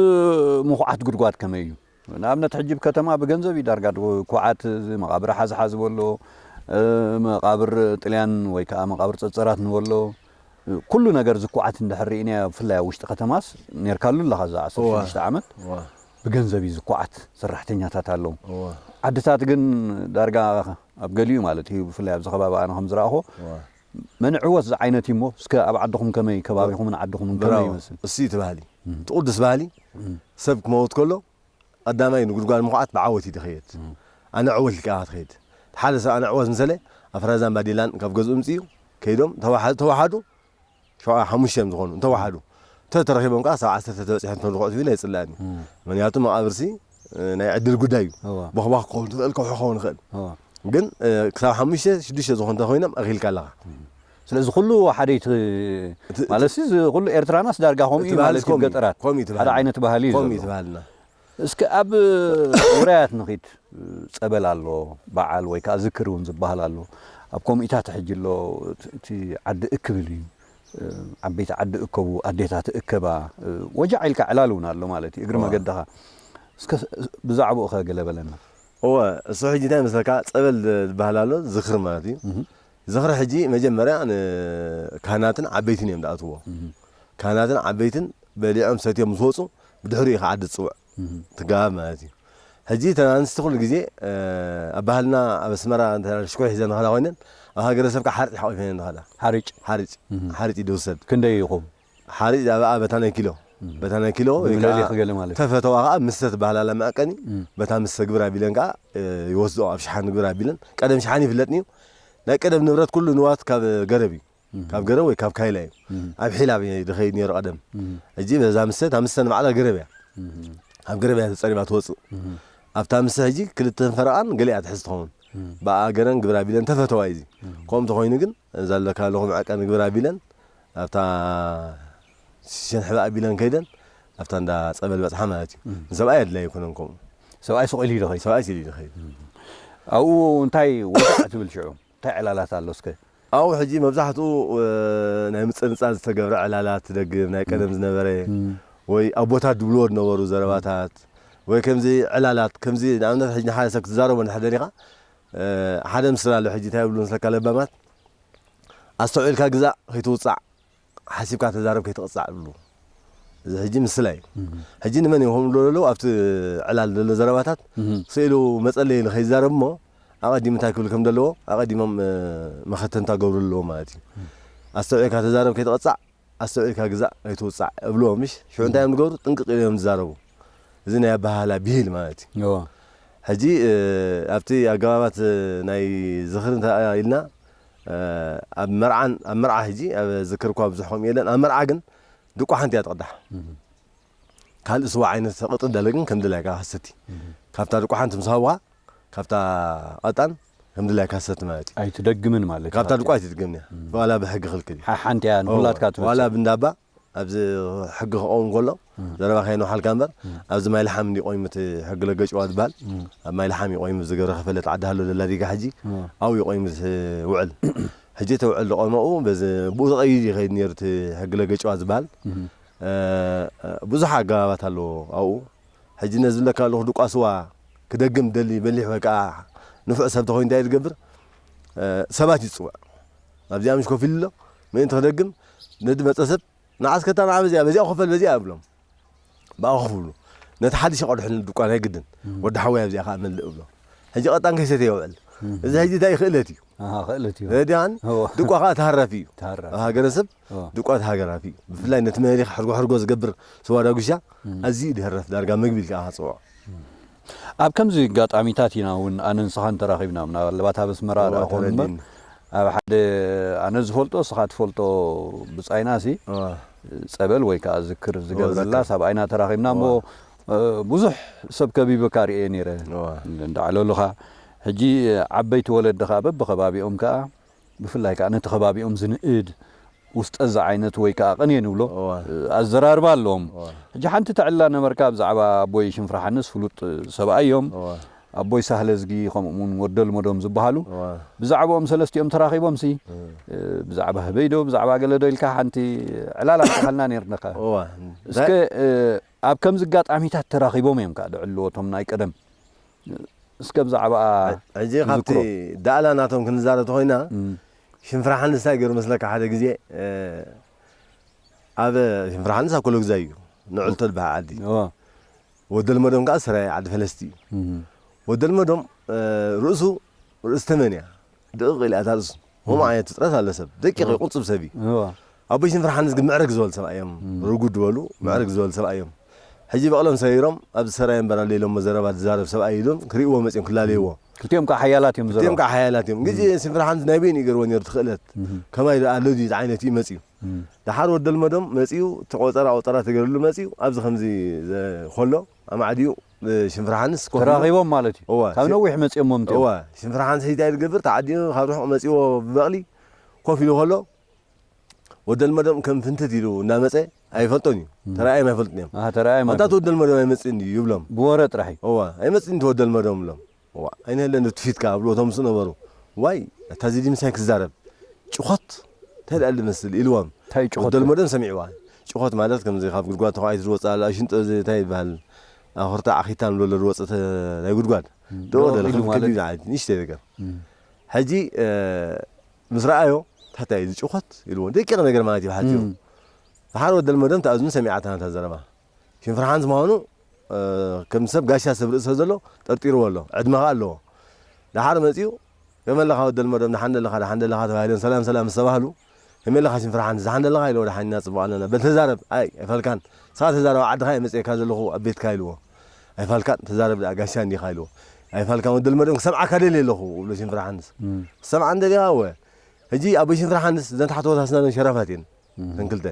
ምኹዓት ጉድጓድ ከመይ እዩ? ንኣብነት ሕጂ ብ ከተማ ብገንዘብ እዩ ዳርጋ ድ ኩዓት እዚ መቓብር ሓዝሓዝ በሎ፣ መቓብር ጥልያን ወይ ከኣ መቓብር ጸጸራት ንበሎ፣ ኩሉ ነገር ዝኩዓት እንድሕር ርኢናዮ ብፍላይ ኣብ ውሽጢ ከተማስ ኔርካሉ ኣለኻ እዛ ዓሰርተ ሽዱሽተ ዓመት ብገንዘብ እዩ ዝኩዓት ሰራሕተኛታት ኣለዉ። ዓድታት ግን ዳርጋ ኣብ ገሊኡ ማለት እዩ ብፍላይ ኣብዚ ከባቢ ኣነ ከም ዝረኣኹ መንዕወት ዝዓይነት እዩ እሞ እስከ ኣብ ዓድኹም ከመይ ከባቢኹምን ዓድኹምን ከመይ ይመስል? እሱ እዩ እቲ ባህሊ እቲ ቅዱስ ባህሊ ሰብ ክመውት ከሎ ቀዳማይ ንጉድጓድ ምኹዓት ብዓወት እዩ ዝኸየድ። ኣነ ዕወት ኢልካ ኢኻ ትኸይድ። ሓደ ሰብ ኣነ ዕወት ምሰለ ኣፍራዛን ባዴላን ካብ ገዝኡ ምፅኡ ከይዶም ተዋሓዱ ተዋሓዱ ሸውዓ ሓሙሽተ እዮም ዝኾኑ እንተዋሓዱ ተተረኺቦም ከዓ ሳብ ዓሰርተ ተበፂሖም ተልኩዑ ትብል ኣይፅላእን እዩ። ምክንያቱ መቃብርሲ ናይ ዕድል ጉዳይ እዩ። ቦኽባኽ ክኸውን ትኽእል ከውሒ ክኸውን ይኽእል። ግን ክሳብ ሓሙሽተ ሽዱሽተ ዝኾኑ እንተኮይኖም ኣኺልካ ኣለኻ። ስለዚ ኩሉ ሓደይቲ ማለትሲ እዚ ኩሉ ኤርትራናስ ዳርጋ ከምኡ እዩ ማለት እዩ። ገጠራት ሓደ ዓይነት ባህሊ እዩ ዘሎ። እስኪ ኣብ ውራያት ንኺድ። ጸበል ኣሎ፣ በዓል ወይ ከኣ ዝክር እውን ዝበሃል ኣሎ። ኣብ ኮሚታት ሕጂ ኣሎ፣ እቲ ዓዲ እክብል እዩ። ዓበይቲ ዓዲ እከቡ፣ ኣዴታት እከባ፣ ወጃዕ ኢልካ ዕላል እውን ኣሎ ማለት እዩ። እግሪ መገድኻ እስከ ብዛዕባኡ ኸ ገለ በለና። እወ፣ እሱ ሕጂ እንታይ መስለካ፣ ጸበል ዝበሃል ኣሎ፣ ዝኽሪ ማለት እዩ። ዝኽሪ ሕጂ መጀመርያ ንካህናትን ዓበይትን እዮም ዝኣትዎ። ካህናትን ዓበይትን በሊዖም ሰትዮም ምስ ወፁ ብድሕሪኡ ከዓ ዓዲ ትፅውዕ ትጋባብ ማለት እዩ። ሕጂ እተን ኣንስቲ ኩሉ ግዜ ኣብ ባህልና ኣብ ኣስመራ ሽኮር ሒዘን ንኸዳ ኮይነን ኣብ ሃገረሰብ ከዓ ሓርጭ ሓቂፈን ንኸዳ። ሓርጭ? ሓርጭ። እህ። ሓርጭ ይድውሰድ። ክንደይ ይኹም? ሓርጭ ኣብኣ በታ ናይ ኪሎ። እህ። በታ ናይ ኪሎ ወይ ብልዕሊ ከዓ ይኽገለ ማለት እዩ። ተፈተዋ ከዓ ምስተ ትበሃል ኣላ መዐቀኒ። እህ። በታ ምስተ ግብር ኣቢለን ከዓ፣ እ፣ ይወስድኦ ኣብ ሸሓኒ ግብር ኣቢለን። ቀደም ሸሓኒ ይፍለጥኒ እዩ። ናይ ቀደም ንብረት ኩሉ ንዋት ካብ ገረብ እዩ። እህ። ካብ ገረብ ወይ ካብ ካይላ እዩ። እህ። ኣብ ሒላብ እዩ ዝኸይድ ነይሩ ቀደም። እህ። ሕጂ በዛ ምስተ፣ እታ ምስተ ንባዕላ ገረብ እያ። እህ። ኣብ ገረብ እያ ተጸሪባ ትወጽእ። እህ። ኣብታ ምስተ ሕጂ ክልተን ፈረቓን ገለ እያ ትሕዝ ትኸውን። እህ። ብኣ ገረን ግብር ኣቢለን ተፈተዋ እዩ እዚ። እህ። ከምኡ እንተኾይኑ ግን እዛ ዘለካ ኣለኹ መዐቀኒ ግብር ኣቢለን ኣብታ ሽሸን ሕባ ኣቢለን ከይደን ኣብታ እንዳ ጸበል በጽሓ ማለት እዩ። እህ። ንሰብኣይ ኣድላይ ኣይኮነን ከምኡ። ሰብኣይ ስቕ ኢሉ እዩ ዝኸይድ። ሰብኣይ ስቕ ኢሉ እዩ ዝኸይድ። ኣብኡ እንታይ ወግዒ ትብል ሽዑ? እንታይ ዕላላት ኣሎ እስከ? ኣብኡ ሕጂ መብዛሕትኡ፣ እ፣ ናይ ምጽንጻን ዝተገብረ ዕላላት ትደግም፣ ናይ ቀደም ዝነበረ እም። ወይ ኣቦታት ድብልዎ ዝነበሩ ዘረባታት ወይ ከምዚ ዕላላት፣ ከምዚ ንኣብነት ሕጂ ንሓደ ሰብ ክትዛረቦ እንድሕር ደሊኻ፣ እ፣ ሓደ ምስላ ኣሎ ሕጂ እንታይ ይብሉ መስለካ ለባማት፣ ኣስተውዒልካ ግዛእ ከይትውጻዕ፣ ሓሲብካ ተዛረብ ከይትቕጻዕ ይብሉ። እዚ ሕጂ ምስላ እዩ። እም። ሕጂ ንመን እዮም ከምኡ ዝብሉ ዘለዉ? ኣብቲ ዕላል ዘሎ ዘረባታት እም። ስኢሉ መጸለዪ ኢሉ ከይዛረብ እሞ ኣቐዲሙ እንታይ ክብል ከም ዘለዎ ኣቐዲሞም፣ እ፣ መኸተንታ ገብሩ ኣለዎም ማለት እዩ። እም። ኣስተውዒልካ ተዛረብ ከይትቕጻዕ፣ ኣስተውዒልካ ግዛእ ከይትውጻዕ እብልዎም ምሽ? ሽዑ እንታይ እዮም ዝገብሩ? ጥንቅቕ ኢሎም እዮም ዝዛረቡ። እዚ ናይ ኣበሃህላ ብሂል ማለት እዩ። እዎ። ሕጂ፣ እ፣ ኣብቲ ኣገባባት፣ እ፣ ናይ ዝኽሪ እንተ ኢልና፣ እ፣ ኣብ መርዓን፣ ኣብ መርዓ ሕጂ ኣብ ዝክር እኳ ብዙሕ ከምኡ የለን። ኣብ መርዓ ግን ድቋ ሓንቲ እያ ትቕዳሕ። እህ። ካልእ ስዋ ዓይነት ቅጥን ደለ ግን ከም ድላይካ ክትሰቲ። እህ። ካብታ ድቋ ሓንቲ ምስ ሃብኻ፣ ካብታ ቀጣን ከም ድላይካ ክትሰቲ ማለት እዩ። ኣይትደግምን ማለት እዩ። ካብታ ድቋ ኣይትድገምን እያ። እም። ዋላ ብሕጊ ክልክል እዩ። ሓ-፣ ሓንቲ እያ ንኹላትካ እዎ። ትበጽሕ። ዋላ ብንዳባ ኣብዚ ሕጊ ክቐውም ከሎ እም። ዘረባ ከየንውሓልካ እምበር እም። ኣብዚ ማይ ልሓም እንዲ ቆይሙ እቲ ሕጊ ለገጭዋ ዝበሃል እም። ኣብ ማይ ልሓም እዩ ቆይሙ ዝገብረ ከፈለት ዓዲ ሃሎ ደላ ዲጋ ሕጂ እም። ኣብኡ እዩ ቆይሙ ዝውዕል። ሕጂ እቲ ውዕል ዝቆመኡ በዚ ብኡ ተቐይዱ ይኸይድ ነይሩ እቲ ሕጊ ለገጭዋ ዝበሃል። እም። እ፣ ብዙሕ ኣገባባት ኣለዎ ኣብኡ። ሕጂ ነዚ ዝብለካ ኣለኹ ድቋ ስዋ ክደግም ደሊ በሊሕ ወይ ከዓ ንፉዕ ሰብ ተኾይኑ እንታይ እዩ ዝገብር? እ፣ ሰባት እዩ ዝፅውዕ። ኣብዚኣ ምሽ ኮፍ ኢሉ ኣሎ፣ ምእንቲ ክደግም ነቲ መፀ ሰብ ንዓስ ከታ ንዓ በዚኣ፣ በዚኣ ኮፈል በዚኣ እብሎም። ብኣ ኮፍ ብሉ። ነቲ ሓድሽ ይቐድሑ ድቋ ናይ ግድን። እም። ወዲ ሓወይ ኣብዚኣ ከዓ መልእ እብሎ። ሕጂ ቀጣን ከይሰተ የውዕል። እም። እዚ ሕጂ እንታይ ክእለት እዩ? ኣሃ፣ ክእለት እዩ። ረዲኣን እዎ። ድቋ ከዓ ተሃራፊ እዩ። ተሃራፊ። ኣብ ሃገረሰብ እዎ። ድቋ ተሃራፊ እዩ። ብፍላይ ነቲ መሊኽ ሕርጎ ሕርጎ ዝገብር ስዋ ዳጉሻ እም። ኣዝዩ ድህረፍ ዳርጋ ምግቢ ኢልካ ኢኻ ትፅውዖ። ኣብ ከምዚ ኣጋጣሚታት ኢና እውን ኣነ ንስኻን ተራኺብና፣ ምናልባት ኣብ ኣስመራ እዎ፣ ደኣ ኾን እምበር፣ ተረዲእኒ። ኣብ ሓደ ኣነ ዝፈልጦ ንስኻ ትፈልጦ ብጻይናሲ እዎ። ጸበል ወይ ከኣ ዝክር እዎ፣ ዝገብረላ ዝክር። ሰብኣይና ተራኺብና እሞ፣ እዎ። እ፣ ብዙሕ ሰብ ከቢበካ ርእየ ነይረ። እዎ። እንዳዕለሉኻ። ሕጂ ዓበይቲ ወለዲ ኸኣ በብኸባቢኦም ከኣ ብፍላይ ከኣ ነቲ ከባቢኦም ዝንእድ ውስጠ እዚ ዓይነት ወይ ከኣ ቅኔ ንብሎ እዋ። ኣዘራርባ ኣለዎም። እዋ። ሕጂ ሓንቲ ተዕላ ነበርካ ብዛዕባ ኣቦይ ሽንፍራ ሓንስ ፍሉጥ ሰብኣይ እዮም። እዋ። ኣቦይ ሳህለ ዝጊ ከምኡ እውን ወደል መዶም ዝበሃሉ እዋ። ብዛዕባኦም ሰለስቲኦም ተራኺቦም ሲ እ። እ፣ ብዛዕባ ህበይ ዶ ብዛዕባ ገለ ዶ ኢልካ ሓንቲ ዕላል ኣምጽኣልና ነርነካ። እዋ። እስከ እ፣ ኣብ ከምዚ ኣጋጣሚታት ተራኺቦም እዮም ከኣ ድዕልዎ እቶም ናይ ቀደም እስከ ብዛዕባኣ ሕጂ ካብቲ ትዝክሮ። ዳእላ ናቶም ክንዛረብ ተኾይና፣ እም። ሽንፍራ ሓንስ እንታይ ገይሩ መስለካ ሓደ ግዜ፣ እ፣ ኣብ ሽንፍራ ሓንስ ኣብ ኮሎ ግዛይ እዩ፣ ንዕልቶ ዝበሃል ዓዲ። እዋ። ወደል መዶም ከኣ ሰራየ ዓዲ ፈለስቲ እዩ። እም። ወደል መዶም፣ እ፣ ርእሱ ርእሲ ተመን እያ። ድቕቕ ኢላ እታ ርእሱ። ከምኡ እም። ዓይነት ፍጥረት ኣሎ ሰብ። ደቂቕ እዩ፣ እዋ። ቁንጽብ ሰብ እዩ። እዋ። ኣቦይ ሽንፍራ ሓንስ ግን ምዕርግ ዝበሉ ሰብኣይ እዮም። እም። ርጉድ ዝበሉ፣ እም። ምዕርግ ዝበሉ ሰብኣይ እዮም። ሕጂ በቕሎም ሰሪሮም፣ ኣብዚ ሰራየ እምበር ኣሎ ኢሎሞ ዘረባ ዝዛረብ ሰብኣይ ኢሎም ክርእይዎ መጺኦም ክላለይዎ። ክልቲኦም ከዓ ሓያላት እዮም ክልቲኦም ዘለዉ። ከዓ ሓያላት እዮም። ግዜ እም። ሽንፍራ ሓንስ ናይ በይኑ ይገርዎ ነይሩ እቲ ክእለት። እም። ከማይ ደኣ ኣሎ ድዩ ዝዓይነት እዩ መጺኡ። እም። ደሓር ወደል መዶም መጺኡ፣ እቲ ቆጸራ ቆጸራ ተገይሩሉ መጺኡ፣ ኣብዚ ከምዚ ዘ-፣ ከሎ፣ ኣማዕዲኡ፣ እ፣ ሽንፍራ ሓንስ ኮፍ ኢሉ ተራኺቦም ማለት እዩ። እዋ፣ ካብ ሽ-፣ ነዊሕ መጺኦሞም እዮም። እዋ፣ ሽንፍራ ሓንስ ሕጂ እንታይ ዝገብር፣ ተዓዲኡ ካብ ርሑቕ መጺዎ ብበቕሊ ኮፍ ኢሉ ከሎ፣ ወደል መዶም ከም ፍንትት ኢሉ እንዳመጸ ኣይፈልጦን እዩ። እም። ተራእዮም ኣይፈልጡን እዮም። ኣሃ፣ ተራእዮም ኣንታ ኣይፈልጡን። እቲ ወደል መዶም ኣይመጽእን ድዩ ይብሎም። ብወረ ጥራሕ እዩ። እዋ፣ ኣይመጽእን እቲ ወደል መዶም ይብሎም። እዋ፣ ኣይንህለን እቲ ፊትካ ኣብሉ እቶም ምስ ነበሩ። ዋይ፣ እታ እዚ ድምሳይ ክዛረብ። ጭኾት፣ እንታይ ደኣ ዝመስል ኢልዎም። እንታይ ጭኾት? ወደል መዶም ሰሚዕዋ። ጭኾት ማለት ከምዚ ካብ ጉድጓድ ተዃዒቱ ዝወጽእ ኣሎ፣ ሽንጦ እዚ እንታይ ይበሃል? ኣኹርታ ዓኺታ ንብሎ ዝወጽእ ተ-፣ ናይ ጉድጓድ። እም፣ ደው ደው ደለ ኢሉ ከም ማለት? ከቢድ ዓይነት፣ ንእሽተይ ነገር። እም። ሕጂ፣ እ፣ ምስ ረኣዮ፣ እንታይ እዩ እዚ ጭኾት ኢልዎ። ደቂቕ ነገር ማለት እዩ፣ ብሓጺሩ። እም። ደሓር ወደል መዶም ተኣዝኑ ሰሚዓታ ነታ ዘረባ። ሽንፍራ ሓንስ ምዃኑ፣ እ፣ ከም ሰብ ጋሻ ሰብ ርእሲ ዘሎ ጠርጢርዎ ኣሎ። ዕድመ ኸኣ ኣለዎ። ደሓር መጺኡ፣ ከመይ ኣለኻ ወዲ ኣልመዶም፣ ደሓን ደለኻ፣ ደሓን ደለኻ ተባሂሎም፣ ሰላም ሰላም ምስ ተባህሉ፣ ከመይ ኣለኻ ሽም ፍርሓንስ፣ ደሓን ደለኻ ኢልዎ፣ ደሓን ኢና፣ ጽቡቕ ኣለና። በል ተዛረብ፣ ኣይ ኣይፋልካን፣ ንስኻ ተዛረብ፣ ኣብ ዓድኻ እየ መጺኤካ ዘለኹ፣ ኣብ ቤትካ ኢልዎ። ኣይፋልካን፣ ተዛረብ ደኣ፣ ጋሻ እንዲኻ ኢልዎ። ኣይፋልካን ወዲ ኣልመዶም፣ ክሰምዓካ ደልየ ኣለኹ፣ እብሎ ሽም ፍርሓንስ። እም። ክሰምዓኒ ደሊኻ? እወ። ሕጂ ኣቦይ ሽም ፍርሓንስ፣ እዘን ታሕተዎት ኣስናነን ሸራፋት እየን፣ እም። እተን ክልተ።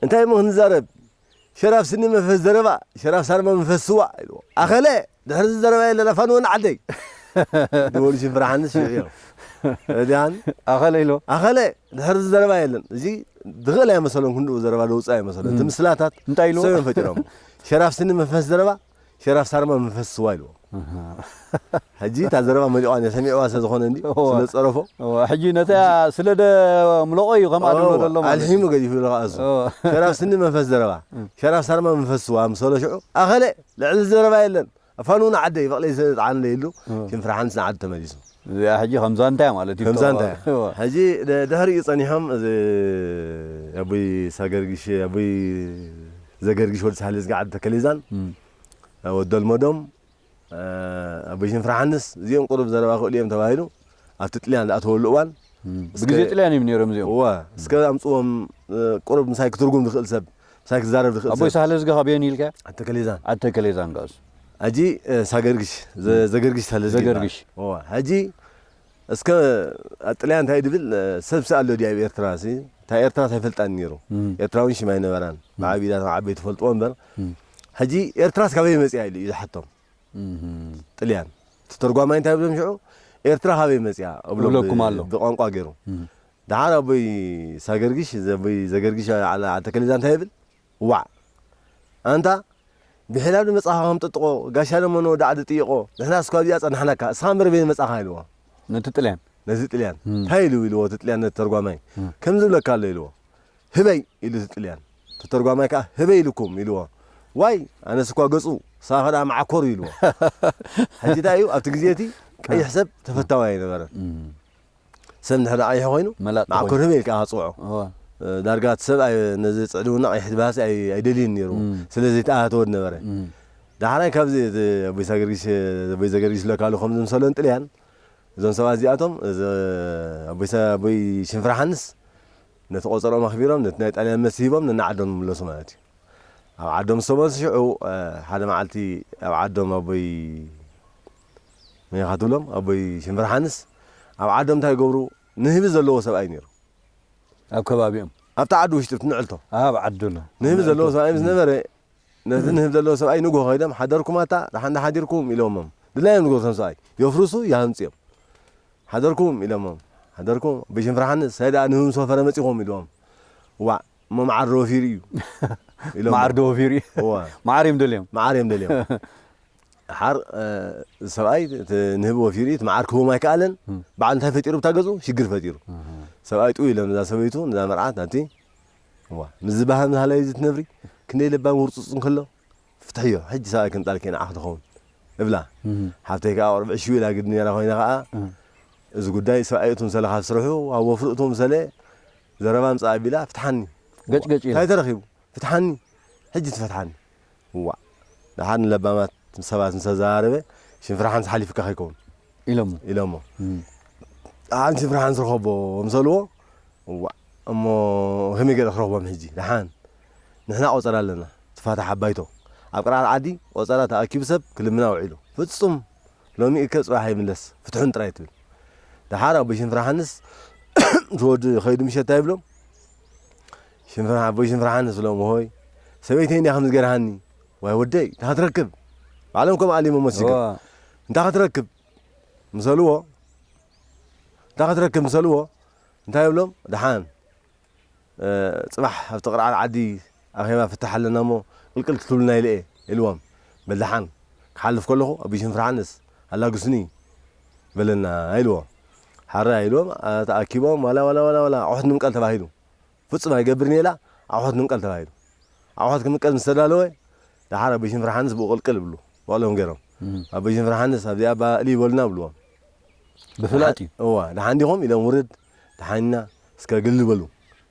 እንታይ እሞ ክንዛረብ? ሸራፍ ስኒ መንፈስ ዘረባ፣ ሸራፍ ሳርማ መንፈስ ስዋ ኢልዎ። ኣኸለ፣ ድሕሪ እዚ ዘረባ የለን፣ ኣፋንወኒ ዓደይ። ዝበሉ ሽም ፍርሓንስ ሽዑ እዮም። ረዲኣን? ኣኸለ ኢልዎ። ኣኸለ፣ ድሕሪ እዚ ዘረባ የለን። እዚ ዝኽእል ኣይመሰሎን፣ ክንድኡ ዘረባ ዘውፅእ ኣይመሰሎን። እቲ እም። ምስላታት እንታይ ኢልዎ? ሰብ እዮም ፈጢሮም። ሸራፍ ስኒ መንፈስ ዘረባ፣ ሸራፍ ሳርማ መንፈስ ስዋ ኢልዎ። ኣሃ። ሕጂ እታ ዘረባ መሊቋ እያ፣ ሰሚዕዋ ስለ ዝኾነ እንዲ፣ እወ። ስለ ዝጸረፎ። እወ፣ ሕጂ ነታ ስለ ደ ምለቆ እዩ ከምኣ ዝብሎ እወ፣ ዘሎ ማለት ኣልሒሙ እዩ። ገዲፉ ኢሉ ከኣ እሱ። እወ። ሸራፍ ስኒ መንፈስ ዘረባ፣ እም። ሸራፍ ሳርማ መንፈስ ስዋ፣ ምሰሎ ሽዑ፣ ኣኸለ፣ ልዕሊ ዘረባ የለን። ኣፋንውኒ ዓደይ፣ በቕለይ ስለ ዝጠዓነለይ ኢሉ፣ እወ። ሽም ፍርሓንስ ንዓዱ ተመሊሱ። እዚኣ ሕጂ ከም ዛንታ እያ ማለት እዩ። ከም ዛንታ እያ። እወ። ሕጂ ድ-፣ ድሕሪኡ ጸኒሖም፣ እዚ ኣቦይ ሳገርጊሽ፣ ኣቦይ ዘገርጊሽ ወዲ ሳህለ ዝገዓድ ተከሊዛን፣ እም። ወዲ ኣልመዶም፣ እ፣ ኣቦይ ሽም ፍርሓንስ፣ እዚኦም ቁሩብ ዘረባ ክእሉ እዮም ተባሂሉ፣ ኣብቲ ጥልያን ዝኣተወሉ እዋን፣ እም። እስከ ብግዜ ጥልያን እዮም ነይሮም እዚኦም። እወ፣ እስከ ኣምጽዎም፣ እ፣ ቁሩብ ምሳይ ክትርጉም ዝኽእል ሰብ፣ ምሳይ ክዛረብ ዝኽእል ኣቦይ ሰብ። ሳህለ ዝገ ካበየን ኢልካ? ኣተከሌዛን። ኣተከሌዛን ጋስ። ሕጂ፣ እ፣ ሳገርግሽ፣ ዘ-፣ ዘገርግሽ ሳህለ ዝገ ይበሃል። ዘገርግሽ። እወ፣ ሕጂ እስከ ኣብ ጥልያን እንታይ ድብል፣ እ፣ ሰብሲ ኣሎ ድዩ ኣብ ኤርትራ ሲ? እታ ኤርትራ ኣይፈልጣን ነይሩ። እም። ኤርትራውን ሽም ኣይነበራን። እም። ብዓብይታት ዓበይቲ ፈልጥዎ እምበር። እም። ሕጂ ኤርትራስ ካበይ መጽያ ኢሉ እዩ ዝሓቶም። እም። ጥልያን። እቲ ተርጓማይ እንታይ ብሎም ሽዑ? ኤርትራ ካበይ መጽያ? እብሎም እብለኩም ብ-፣ ኣሎ። ብቋንቋ ገይሩ። እም። ደሓር ኣቦይ ሳገርጊሽ፣ ዘቦይ ዘገርጊሽ ዓላ ዓተከሌዛ እንታይ ይብል? ዋዕ። ኣንታ ብሒላሉ መጻኻ ከም ጥጥቆ፣ ጋሻ ደሞ ንወዳዕ ድጥይቆ፣ ንሕና እስኳ እዚኣ ጸናሕናካ፣ እስኻ እምበር በይን መጻኻ ኢልዎ። ነቲ ጥልያን? ነቲ ጥልያን። እም። እንታይ ኢሉ ኢልዎ እቲ ጥልያን ነቲ ተርጓማይ? እም። ከምዚ ዝብለካ ኣሎ ኢልዎ። ህበይ ኢሉ እቲ ጥልያን። እቲ ተርጓማይ ከኣ ህበይ ኢልኩም ኢልዎ። ዋይ፣ ኣነስ እኳ ገጹ፣ ሳኸ ደኣ መዓኮር ኢልዎ። ሕጂ እንታይ እዩ? ኣብቲ ግዜ እቲ ቀይሕ ሰብ ተፈታዊ ኣይነበረን። እም። ሰብ እንድሕር ደኣ ቀይሕ ኮይኑ፣ መላጥ መዓኮር ኮይኑ። ህበይ ኢልካ ኣጽውዖ። እወ። እ፣ ዳርጋ እቲ ሰብ ኣይ-፣ ነዚ ጽዕድውና ቀይሕ ድባሲ ኣይ-፣ ኣይደልይን ነይሩ። እም። ስለ ዘይተኣታተወ ዝነበረ። እም። ዳሕራይ ካብዚ፣ እዚ ኣቦይ ሳገርጊሽ፣ ኣቦይ ዘገርጊሽ ለካሉ ከም ዝምሰሎን ጥልያን፣ እዞም ሰባት እዚኣቶም፣ እዚ ኣቦይ ሳ-፣ ኣቦይ ሽንፍራ ሓንስ፣ ነቲ ቆጸርኦም ኣኽቢሮም፣ ነቲ ናይ ጣልያን መልሲ ሂቦም፣ ነናዓዶም ይምለሱ ማለት እዩ። ኣብ ዓዶም ዝተመልሱ ሽዑ፣ እ፣ ሓደ መዓልቲ ኣብ ዓዶም ኣቦይ መን ኢኻ ትብሎም? ኣቦይ ሽንፍራ ሓንስ ኣብ ዓዶም እንታይ ይገብሩ? ንህቢ ዘለዎ ሰብኣይ ነይሩ። ኣብ ከባቢኦም? ኣብቲ ዓዲ ውሽጢ፣ ኣብቲ ንዕልቶ። ኣብ ዓዲ ኣሎ። ንህቢ ዘለዎ ንዕልቶ። ሰብኣይ ምስ ነበረ፣ ነቲ ንህቢ ዘለዎ ሰብኣይ ንግሆ ከይዶም፣ "ሓደርኩም ኣታ፣ ደሓን ዶ ሓዲርኩም?" ኢሎሞም። ድላዮም ንገሩ፣ እቶም ሰብኣይ። የፍርሱ፣ ይሃምጽዮም። "ሓደርኩም?" ኢሎሞም። "ሓደርኩም? ኣቦይ ሽንፍራ ሓንስ፣ ሳይ ደኣ ንህቢ ምስ ወፈረ መጺኹም?" ኢሎዎም። "ዋዕ፣ እሞ መዓር ዶ ወፊሩ እዩ?" ኢሎሞም። መዓር ዶ ወፊሩ እዩ? እዋ። መዓር እዮም ደልዮም? መዓር እዮም ደልዮም። ሓር፣ እ፣ ሰብኣይ እቲ ንህቢ ወፊሩ እዩ፣ እቲ መዓር ክህቦም ኣይከኣለን። እም። በዓል እንታይ ፈጢሩ ብታ ገጹ? ሽግር ፈጢሩ። ኣሃ። ሰብኣይ ጥው ኢሎም ነዛ ሰበይቱ፣ ነዛ መርዓት፣ ኣቲ፣ እዋ፣ ምስ ዝበሃም ዝሃላይ እዚ ትነብሪ፣ ክንደይ ለባም ውርጹጽ እንከሎ፣ ፍትሕዮ፣ ሕጂ ሰብኣይ ከምጻልኪ ንዓኺ ትኸውን፣ እብላ። እም። ሓፍተይ ከኣ ቁሩብ ዕሽው ኢላ ግዲ ነይራ ኮይና ከኣ፣ እም። እዚ ጉዳይ ሰብኣይ እቱ ምሰለ ካብ ስርሑ፣ ኣብ ወፍሪ እቱ ምሰለ ዘረባ ምጻእ ኣቢላ፣ ፍትሓኒ። ገጭ ገጭ ኢላ። እንታይ ተረኺቡ? ፍትሓኒ፣ ሕጂ ትፈትሓኒ። እዋእ፣ ደሓን ለባማት ሰባት ምስ ኣዘራረበ፣ ሽንፍራ ሓንስ ሓሊፍካ ከይከውን ኢሎሞ። ኢሎሞ። እም። ደሓን ሽንፍራ ሓንስ ረኸቦ ምስ በልዎ፣ እዋእ፣ እሞ ከመይ ገይረ ክረኽቦም ሕጂ? ደሓን፣ ንሕና ቆጸራ ኣለና፣ ትፋታሕ ኣባይቶ። ኣብ ቅርዓት ዓዲ ቆጸራ ተኣኪቡ ሰብ ክልምና ውዒሉ። ፍጹም ሎሚ እከ ጽባሕ ይምለስ፣ ፍትሑን ጥራይ ትብል። ደሓር ኣቦይ ሽንፍራ ሓንስ፣ እቲ ወዲ ከይዱ ምሸት እንታይ ይብሎም? ሽንፍራ፣ ኣቦይ ሽንፍራ ሓንስ ኢሎም፣ "ሆይ፣ ሰበይተይ እንድያ ከምዚ ገይራሃኒ። ዋይ ወደይ፣ እንታይ ክትረክብ?" ባዕሎም ከምኡ ኣሊሞሞ ሽግር። እዋ። "እንታይ ክትረክብ?" ምስ በልዎ፣ "እንታይ ክትረክብ?" ምስ በልዎ፣ እንታይ ይብሎም? ደሓን፣ እ፣ ጽባሕ ኣብቲ ቅርዓት ዓዲ ኣኼባ ፍታሕ ኣለና እሞ ቅልቅል ክትብሉና ኢለ እየ፣ ኢልዎም። በል ደሓን፣ ክሓልፍ ከለኹ ኣቦይ ሽንፍራ ሓንስ ኣላግሱኒ በለና፣ ኢልዎም። ሓራይ ኢልዎም፣ ኣ፣ ተኣኪቦም፣ ዋላ፣ ዋላ፣ ዋላ፣ ዋላ፣ ኣቑሑት ንምቀል ተባሂሉ። ፍጹም ኣይገብርን እየ ኢላ፣ ኣቑሑት ንምቀል ተባሂሉ። ኣቑሑት ክምቀል ምስ ተዳለወ፣ ደሓር ኣቦይ ሽንፍራ ሓንስ ብኡ ቅልቅል ይብሉ፣ በቕሎም ገይሮም። እም። ኣቦይ ሽንፍራ ሓንስ ኣብዚኣ ባእሊ ይበሉና ብልዎም። ብፍላጥ እዩ። እዋ፣ ደሓን ዲኹም? ኢሎም ውርድ፣ ደሓን ኢና፣ እስከ ግል በሉ።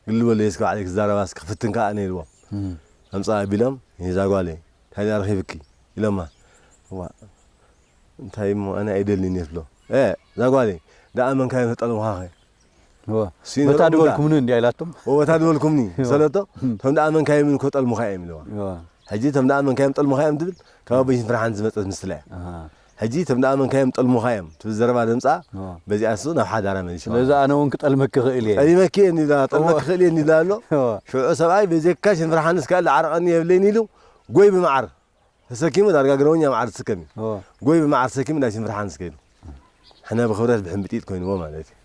ግል በሉ፣ እስከ ባዕለይ ክዛረባ፣ እስከ ክፍትን ከኣ ኣነ ኢልዎም። እም። ኣምጻ ኣቢሎም፣ "ይዛ ጓለይ፣ እንታይ ደኣ ረኺብኪ?" ኢሎማ። እዋ፣ እንታይ እሞ፣ ኣነ ኣይደልን እየ ትብሎ። እ፣ እዛ ጓለይ፣ ደኣ መንካዮም ተጠልሙኻኸ? እወ። ሲኖ በታ ደኣ ድበልኩምኒ እንዲያ ኢላቶም። እወ፣ በታ ድበልኩምኒ፣ እወ። ሰለቶ፣ እም። እቶም ደኣ መንካዮም እኮ ጠልሙኻ እዮም ኢልዋ። እወ። ሕጂ እቶም ደኣ መንካዮም ጠልሙኻ እዮም ትብል፣ ካብ ኣቦይ ሽንፍርሓን ዝመጸት ምስላ እያ። ኣሃ። ሕጂ እቶም ደኣ መንካዮም ጠልሙኻ እዮም ትብል ዘረባ ደምጻ፣ እወ። በዚኣ እሱ ናብ ሓዳራ መሊስዋ። ስለዚ ኣነ እውን ክጠልመኪ ክእል እየ። ጠሊመኪ እየ እንዲላ፣ ጠልመኪ እወ። ክእል እየ እንዲላ ኣሎ። እወ። ሽዑ ሰብኣይ በጀካ ሽንፍርሓንስ ካልእ ዓረቐኒ የብለይን ኢሉ፣ ጎይ ብመዓር ተሰኪሙ ዳርጋ ግረውኛ መዓር ዝስከም እዩ። እወ። ጎይ ብመዓር ተሰኪሙ ናይ ሽንፍርሓንስ ከይዱ። ሕነ ብኽብረት ብሕምብጢጥ ኮይንዎ ማለት እዩ።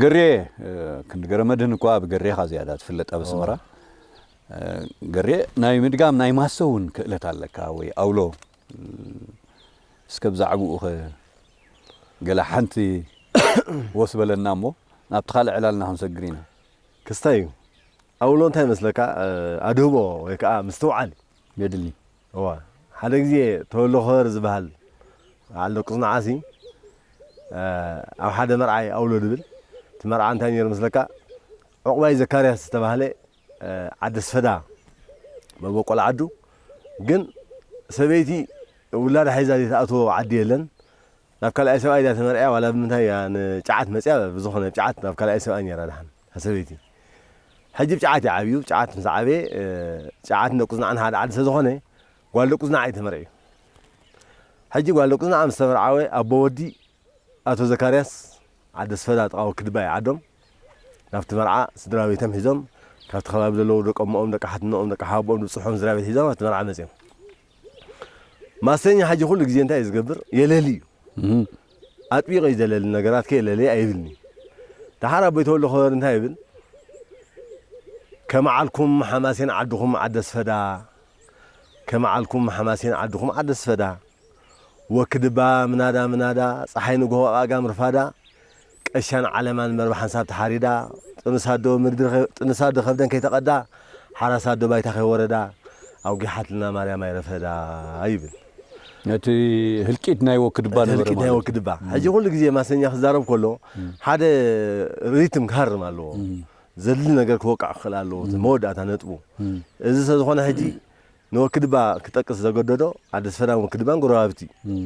ገሬ፣ እ፣ ክንዲ ገረመድህን እኳ ኣብ ገሬኻ ዝያዳ ትፍለጥ ኣብ እወ። ኣስመራ። እ፣ ገሬ ናይ ምድጋም ናይ ማሰ እውን ክእለት ኣለካ ወይ ኣውሎ። እስከ ብዛዕባኡ ኸ ገለ ሓንቲ ወስ በለና እሞ ናብቲ ካልእ ዕላልና ክንሰግር ኢና። ክስታይ እዩ። ኣውሎ እንታይ ይመስለካ? እ፣ ኣድህቦ ወይ ከዓ ምስትውዓል። የድሊ። እዋ፣ ሓደ ግዜ ተወሎ ኸበር ዝበሃል በዓል ደቁ ጽንዓሲ፣ እ፣ ኣብ ሓደ መርዓይ ኣውሎ ድብል። እቲ መርዓ እንታይ ነይሩ መስለካ? ዑቕባይ ዘካርያስ ዝተባህለ፣ እ፣ ዓዲ ኣስፈዳ መበቆል ዓዱ። ግን ሰበይቲ ውላዳ ሒዛ ዘይትኣትዎ ዓዲ የለን። ናብ ካልኣይ ሰብኣይ ድያ ተመርዕያ ዋላ ብምንታይ እያ ንጫዓት መጽያ ብዝኾነ ጫዓት ናብ ካልኣይ ሰብኣይ ነይራ ደሓን እታ ሰበይቲ። ሕጂ ብጫዓት እዩ ዓብዩ፣ ጫዓት ምስ ዓበየ፣ እ፣ ጫዓትን ደቁ ዝናዕን ሓደ ዓዲ ስለ ዝኾነ ጓል ደቁ ዝናዕ እዩ ተመርዕዩ። ሕጂ ጓል ደቁ ዝናዕ ምስ ተመርዓወ ኣቦ ወዲ ኣቶ ዘካርያስ ዓዲ ኣስፈዳ ጥቓ ወክድባ እዩ ዓዶም። ናብቲ መርዓ ስድራ ቤቶም ሒዞም ካብቲ ከባቢ ዘለዉ ደቂ እሞኦም፣ ደቂ ሓትነኦም፣ ደቂ ሓወቦኦም፣ ዝብጽሖም ስድራ ቤት ሒዞም ኣብቲ መርዓ መጺኦም። ማስተኛ ሕጂ ኩሉ ግዜ እንታይ እዩ ዝገብር? የለሊ እዩ። እም። ኣጥቢቐ እዩ ዘለሊ፣ ነገራት ከየለለየ ኣይብልኒ። ደሓር ኣቦይ ተወልደ ኸበር እንታይ ይብል? "ከመዓልኩም ሓማሴን ዓድኹም ዓዲ ኣስፈዳ፣ ከመዓልኩም ሓማሴን ዓድኹም ዓዲ ኣስፈዳ፣ ወክድባ ምናዳ ምናዳ፣ ጸሓይ ንግሆ ኣጋም ርፋዳ፣ ቀሻን ዓለማን መርባ ሓንሳብ ተሓሪዳ፣ ጥንስ ኣዶ ምድሪ ኸ-፣ ጥንስ ኣዶ ከብደን ከይተቐዳ፣ ሓራስ ኣዶ ባይታ ከይወረዳ፣ ኣውጊሓትልና ማርያም ኣይረፈዳ" ይብል። ነቲ ህልቂት ናይ ወክድባ እቲ ነበረ ህልቂት ናይ ማለት እዩ። ወክድባ። እም። ሕጂ ኩሉ ግዜ ማሰኛ ክዛረብ ከሎ፣ እም። ሓደ ሪትም ክሃርም ኣለዎ። እም። ዘድሊ ነገር ክወቃዕ ክኽእል ኣለዎ። እቲ እም። መወዳእታ ነጥቡ። እም። እዚ ስለ ዝኾነ ሕጂ ንወክድባ ክጠቅስ ዘገደዶ፣ ዓዲ ኣስፈዳን ወክድባን ጎረባብቲ። እም።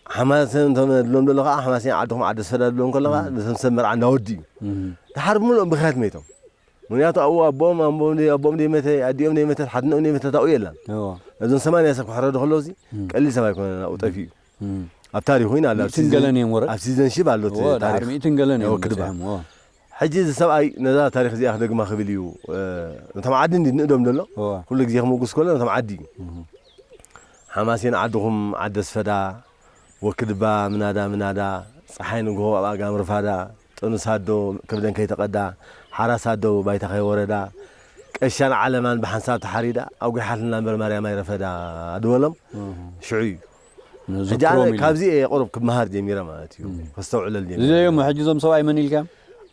ሓማሴን እንቶም ድሎም ዘሎ ከዓ፣ ሓማሴን ዓድኹም ዓዲ ኣስፈዳ ድሎም ከሎ ከዓ፣ እም። ነቶም ሰብ መርዓ እንዳወዲ እዩ። እም። ደሓር ብምልኦም ብኽያት መይቶም። ምኽንያቱ ኣብኡ ኣቦኦም፣ ኣቦኦም ደይ-፣ ኣቦኦም ደይመተ፣ ኣዲኦም ደይመተት፣ ሓትነኦም ደይመተት ኣብኡ የላን። እዎ። ነዞም ሰማንያ ሰብ ክሕረዱ ከለዉ፣ እዚ እም። ቀሊል ሰብ ኣይኮነን፣ ኣብኡ ጠፊኡ እዩ። እም። ኣብ ታሪኹ ኢና፣ ኣብ ሚእትን ሲዘን-፣ ገለን እዮም ወረድ? ኣብ ሲዘንሺፕ ኣሎ እቲ እዎ፣ ድሓር ታሪኽ። ሚእትን ገለን እዮም ወክድባ። በጺሖም፣ እዎ። ሕጂ እዚ ሰብኣይ ነዛ ታሪኽ እዚኣ ክደግማ ክብል እዩ፣ እ፣ ነቶም ዓዲ እንዲ ንእዶም ዘሎ፣ እዎ። ኩሉ ግዜ ክምጉስ ከሎ ነቶም ዓዲ እዩ። እህ። ሓማሴን ዓድኹም ዓዲ ኣስፈዳ፣ ወክድባ ምናዳ ምናዳ፣ ጸሓይ ንግሆ ኣብ ኣጋም ርፋዳ፣ ጥኑስ ኣዶ ከብደን ከይተቐዳ፣ ሓራስ ኣዶ ባይታ ከይወረዳ፣ ቀሻን ዓለማን ብሓንሳብ ተሓሪዳ፣ ኣጒሓትና እምበር ማርያም ኣይረፈዳ ድበሎም፣ እህ። ሽዑ እዩ። ነዚ ሕጂ ኣነ ፕሮም ኢሉ። ካብዚ እየ ቁሩብ ክመሃር ጀሚረ ማለት እዩ። እም። ከስተውዕለል ጀሚረ። እዚ እዮም ሕጂ እዞም ሰብኣይ መን ኢልካዮም?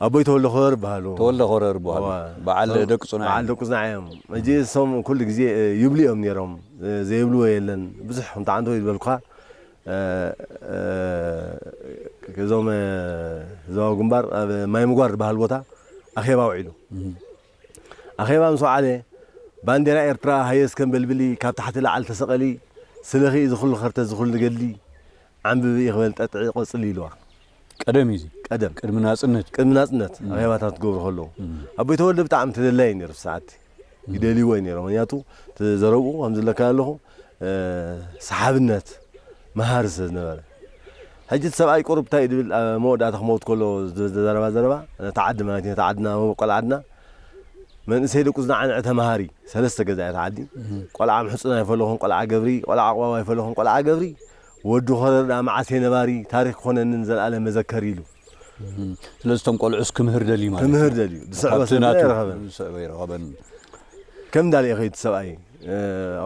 ኣቦይ ተወልደ ኾረር ይበሃሉ። ተወልደ ኾረር ይበሃሉ። እዋ። በዓል እቶም ደቂ ጽኑዕ በዓል እዮም። ደቂ ጽኑዕ እዮም። ሕጂ እሶም ኩሉ ግዜ፣ እ፣ ይብሉ እዮም ነይሮም። እ፣ ዘይብልዎ የለን። ብዙሕ ከምቲ ዓንቶ ይበልኩኻ፣ እ፣ እ፣ እዞም፣ እ፣ ህዝባዊ ግንባር ኣብ ማይ ምጓር ዝበሃል ቦታ ኣኼባ ውዒሉ። እም። ኣኼባ ምስ ወዓለ፣ ባንዴራ ኤርትራ ሃየ እስከ ኣንበልብሊ፣ ካብ ታሕቲ ላዕሊ ተሰቐሊ፣ ስለኺ እዚ ኩሉ ከርተት፣ እዚ ኩሉ ገድሊ፣ ዓንብቢ ኢኽበል ጠጥዒ ቆጽሊ ኢልዋ። ቀደም እዩ እዚ። ቀደም። ቅድሚ ናጽነት። ቅድሚ ናጽነት እም። ኣኼባታት ክገብሩ ከለዉ። እም። ኣቦይ ተወልደ ብጣዕሚ ተደላዪ ነይሩ፣ እቲ ሰዓት። እም። ይደልይዎ እዩ ነይሮም። ምኽንያቱ፣ እቲ ዘረብኡ ከም ዝብለካ ዘለኹ፣ እ፣ ሰሓብነት፣ መሃሪ ስለ ዝነበረ። ሕጂ እቲ ሰብኣይ ቁሩብ እንታይ እዩ ዝብል፣ ኣብ መወዳእታ ክመውት ከሎ ዝ-፣ ዘረባ ዘረባ፣ ነታ ዓዲ ማለት እዩ፣ ነታ ዓድና፣ መበቆል ዓድና፣ መንእሰይ ደቁ ዝነዓንዐ ተማሃሪ፣ ሰለስተ ገዛ እያ እታ ዓዲ። እህ። ቆልዓ ምሕጹን ኣይፈለኹን፣ ቆልዓ ገብሪ፣ ቆልዓ ኣቕባብ ኣይፈለኹን፣ ቆልዓ ገብሪ፣ ወዲ ኾረር ደኣ መዓስ እየ ነባሪ፣ ታሪኽ ክኾነንን ዘልኣለም መዘከሪ ኢሉ። እህ። ስለዚ እቶም ቆልዑስ ክምህር ደልዩ ማለት ክምህር እዩ። ደልዩ። ዝስዕቦ ካብቲ ሰብ ናቱ ኣይረኸበን። ዝስዕቦ ኣይረኸበን። ከም እንዳለ እዩ ከይዱ ሰብኣይ። እ፣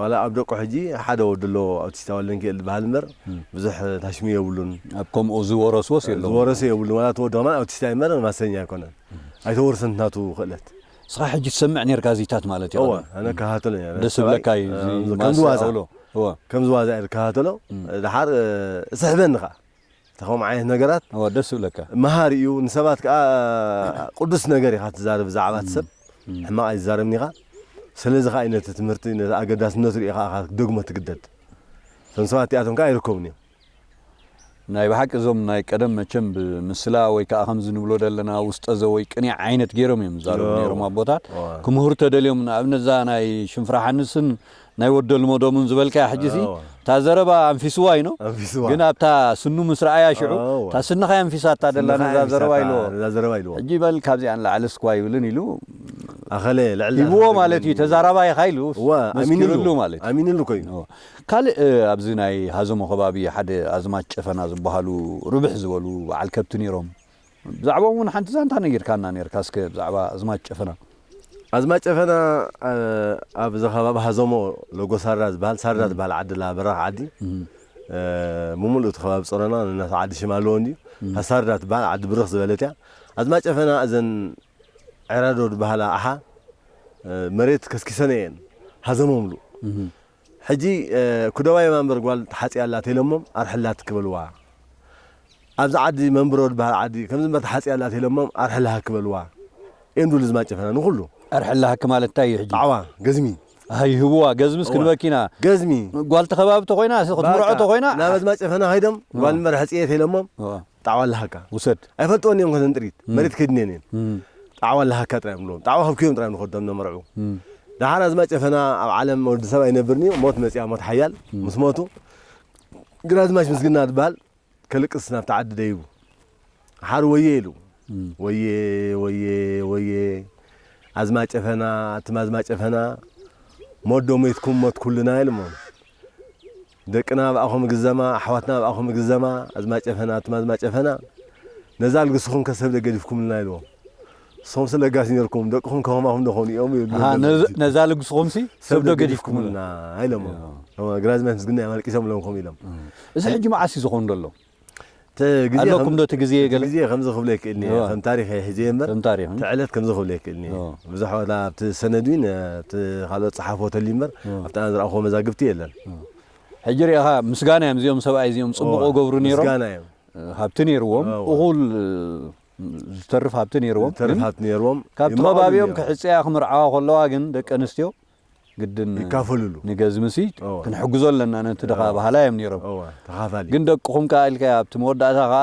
ዋላ ኣብ ደቁ ሕጂ ሓደ ወዲ ኣሎ፣ ኣውቲስታ ወልደንኪኤል ዝበሃል እምበር፣ እም። ብዙሕ ታሽሙ የብሉን። ኣብ ከምኡ ዝወረስዎስ የለውን። ዝወረሰ የብሉን። ዋላ እቲ ወዲ ከማን ኣውቲስታ እዩ እምበር ማሰኛ ኣይኮነን። እም። ኣይተወርሰን ናቱ ክእለት። ንስኻ ሕጂ ትሰምዕ ኔርካ እዚታት ማለት እዩ። እወ፣ ኣነ እከታተሎ ነይረ። ደስ ሰብኣይ፣ ዝብለካ እዩ፣ እ፣ እዚ ከምዚ ማሰ ዋዛ። ኣውሎ። እወ። ከምዚ ዋዛ እየ ዝከታተሎ። እም። ድሓር፣ እ፣ እስሕበኒ ኸኣ። እታ ከምኡ ዓይነት ነገራት እወ፣ ደስ ዝብለካ። መሃሪ እዩ። ንሰባት ከኣ ቅዱስ ነገር ኢኻ ትዛረብ ብዛዕባ እቲ እም። ሰብ። እም። ሕማቕ ኣይትዛረብን ኢኻ። ስለዚ ከኣ እዩ ነቲ ትምህርቲ፣ ነቲ ኣገዳስነቱ ርኢኻ ኢኻ ክትደግሞ ትግደድ። እቶም ሰባት እቲኣቶም ከኣ ኣይርከቡን እዮም። ናይ ብሓቂ እዞም ናይ ቀደም መቸም ብምስላ ወይ ከዓ ከምዚ ንብሎ ዘለና ውስጠ ዘወይ ቅኔ ዓይነት ገይሮም እዮም ዝዛረቡ ነይሮም ኣቦታት። ክምህሩ ተደልዮም ንኣብነት እዛ ናይ ሽንፍራ ሓንስን ናይ ወደል መዶምን ዝበልካያ ሕጂ ሲ እታ ዘረባ ኣንፊስዋ ይኖ ግን ኣብታ ስኑ ምስ ረኣያ ሽዑ እታ ስንኻ ኣንፊሳታ ደላ ነዛ ዘረባ ኢልዎ። ሕጂ በል ካብዚኣ ንላዕሊ ስኳ ይብልን ኢሉ ኣኸለ ልዕል ሂብዎ ማለት እዩ። ተዛራባይ ኢኻ ኢሉ መስኪሩሉ ማለት እዩ። ኣሚንሉ ኮይኑ ካልእ ኣብዚ ናይ ሃዘሞ ከባቢ ሓደ ኣዝማች ጨፈና ዝበሃሉ ርብሕ ዝበሉ በዓል ከብቲ ነይሮም። ብዛዕባኦም እውን ሓንቲ ዛንታ ነጊርካና ነርካ። እስከ ብዛዕባ ኣዝማች ጨፈና። ኣዝማች ጨፈና ኣብዚ ከባቢ ሃዘሞ ሎጎ ሳራ ዝበሃል ሳራ ዝበሃል ዓዲ ላ በራኽ ዓዲ ብምሉእ እቲ ከባቢ ጾረና ነናት ዓዲ ሽማ ኣለዎ እንድዩ። ሳራ ትበሃል ዓዲ ብርኽ ዝበለት እያ። ኣዝማች ጨፈና እዘን ዕራዶ ዝበሃላ ኣሓ መሬት ከስኪሰነ እየን ሃዘሞምሉ። ሕጂ ኩደባይ ማንበር ጓል ተሓፂያ ኣላ ተይሎሞም ኣርሕላት ክበልዋ። ኣብዚ ዓዲ መንብሮ ዝበሃል ዓዲ ከምዚ እምበር ተሓፂያ ኣላ ተይሎሞም ኣርሕላሃ ክበልዋ። እዮም ድብሉ ዝማጨፈና ንኩሉ። ኣርሕላሃ ማለት እንታይ እዩ ሕጂ? ጣዕዋ ገዝሚ። ኣይህብዋ ገዝምስ ክንበኪና። ገዝሚ። ጓል ተኸባቢ ተኮይና ክትምርዖ ተኮይና ናብ ኣዝማጨፈና ከይዶም ጓል እምበር ሕፅየ ተይሎሞም ጣዕዋ ኣለሃካ። ውሰድ። ኣይፈልጥወን እዮም ከተን ጥሪት መሬት ከይድነን እየን። ጣዕዋ ኣለሃካ ጥራይ እዮም ብሎም ጣዕዋ ከብክዮም ጥራይ እዮም ንኸዶም ነመርዑ። ደሓር ኣዝማች ጨፈና ኣብ ዓለም ወዲ ሰብ ኣይነብርን እዩ። ሞት መፅያ ሞት ሓያል ምስ ሞቱ ግራዝማች ምስግና ዝበሃል ከልቅስ ናብቲ ዓዲ ደይቡ ሓር ወየ ኢሉ ወየ ወየ ወየ ኣዝማች ጨፈና እትም ኣዝማች ጨፈና ሞት ዶ ሞትኩም ሞት ኩልና ኢሎሞ። ደቅና ኣብኣኹም ግዘማ ኣሕዋትና ኣብኣኹም ግዘማ ኣዝማጨፈና እትም ኣዝማጨፈና ነዛ ልግስኹም ከሰብ ደገዲፍኩምልና ኢልዎም። ንስኹም ስለጋስ ነርኩም ደቅኹም ከኸማኹም ደኾኑ እዮም ይብሉ ኣለዉ። ነዛ ልግስኹም ሲ ሰብ ዶ ገዲፍኩምልና ኢሎሞ። ግራዝማች ምስግና እዮም ኣልቂሶም ኢሎም ከምኡ ኢሎም። እዚ ሕጂ መዓስ እዩ ዝኾኑ ዘሎ? ኣለኩም ዶ እቲ ግዜ ገለ? ግዜ ከምዚ ክብሎ ይክእል እየ ከም ታሪክ እየ ሒዘ እምበር ከም ታሪክ እቲ ዕለት ከምዚ ክብሎ ይክእል እየ። ብዙሕ ወላ ኣብቲ ሰነድ ዊን ኣብቲ ካልኦት ጸሓፎ ተልዩ እምበር ኣብቲ ኣነ ዝረኣኹዎ መዛግብቲ የለን። ሕጂ ሪኢኻ ምስጋና እዮም እዚኦም ሰብኣይ እዚኦም ጽቡቕ ገብሩ ነይሮም። ምስጋና እዮም። ሃብቲ ነይርዎም እኹል ዝተርፍ ሃብቲ ነይርዎም። ዝተርፍ ሃብቲ ነይርዎም። ካብቲ ከባቢኦም ክሕጽያ ክምርዓዋ ከለዋ ግን ደቂ ኣንስትዮ ግድን ይካፈልሉ። ንገዝምሲ ክንሕግዞ ኣለና ነቲ ድኻ ባህላ እዮም ነይሮም። ተኻፋሊ ግን ደቅኹም ከኣ ኢልካ ኣብቲ መወዳእታ ከኣ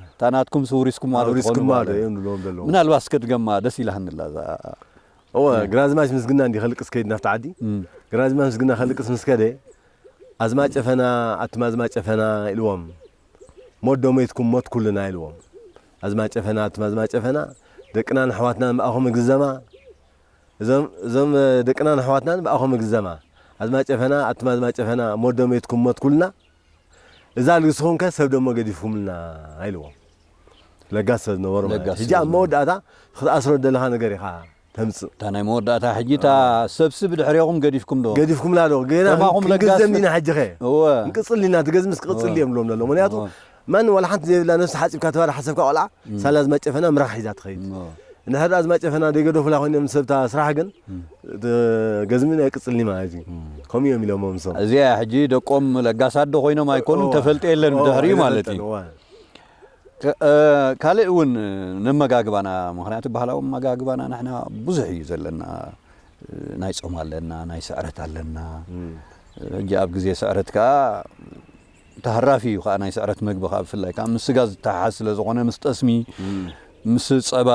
እታ ናትኩም ስውሪስኩም ማለት ኣውሪስኩም ትኾኑ ማለት ማለት እዮም ንብሎም ዘለዉ። ምናልባት እስከ ድገማ ደስ ኢላህንላ እዛ እወ ግራዝማች ምስግና እንዲ ከልቅስ ከይድ ናብቲ ዓዲ ግራዝማች ምስግና ከልቅስ ምስ ከደ ኣዝማ ጨፈና ኣትማ ኣዝማ ጨፈና ኢልዎም። ሞት ዶ ሞይትኩም ሞት ኩልና ኢልዎም። ኣዝማ ጨፈና ኣትማ ኣዝማ ጨፈና ደቅናን ኣሕዋትናን ብኣኹም እግዘማ እዞም እዞም ደቅናን ኣሕዋትናን ብኣኹም እግዘማ ኣዝማ ጨፈና ኣትማ ኣዝማ ጨፈና ሞት ዶ ሞይትኩም ሞት ኩልና እዛ ልግስኹም ከ ሰብ ደሞ ገዲፍኩምልና ኢልዎም። ለጋስ ሰብ ዝነበሩ ማለት ለጋስ ሕጂ ኣብ ሰብ ዝነበሩ። መወዳእታ ክትኣስሮ ደለኻ ነገር ኢኻ ተምጽእ እታ ናይ መወዳእታ ሕጂ እታ ሰብሲ ብድሕሪኹም ገዲፍኩም ዶ ገዲፍኩምላ ዶ ገና ከማኹም ለጋስ ክንግዘም ዲና ሕጂ ኸ እወ እንቅጽል ዲና ትገዝምስ ክቅጽል እወ እዮም ብሎም ዘሎ ምክንያቱ እወ ማን ዋላ ሓንቲ ዘይብላ ነፍሲ ሓጺብካ ተባዳ ሓሰብካ ቆልዓ እም። ሳላ ዝመጨፈና ምራኽ ሒዛ ትኸይድ እወ እንድሕር ኣዝማ ጨፈና ደይገደፉላ ኮይኖም ሰብታ ስራሕ ግን እም። እቲ ገዝሚ ናይ ቅጽልኒ ማለት እዩ እም። ከምኡ እዮም ኢሎሞም ሰው እዚኣ ሕጂ ደቆም ለጋሳት ዶ ኮይኖም ኣይኮኑን እወ ተፈልጠ የለን እወ ብድሕሪኡ ማለት ኣይፈልጠን እዩ እወ ከ- እ፣ ካልእ እውን ነመጋግባና ምክንያቱ ባህላዊ መጋግባና ንሕና ብዙሕ እዩ ዘለና እ፣ ናይ ጾም ኣለና ናይ ስዕረት ኣለና እም። ሕጂ ኣብ ግዜ ስዕረት ከዓ ተሃራፊ እዩ ከዓ ናይ ስዕረት መግቢ ከዓ ብፍላይ ከዓ ምስ ስጋ ዝተሓሓዝ ስለ ዝኾነ ምስ ጠስሚ እም። ምስ ጸባ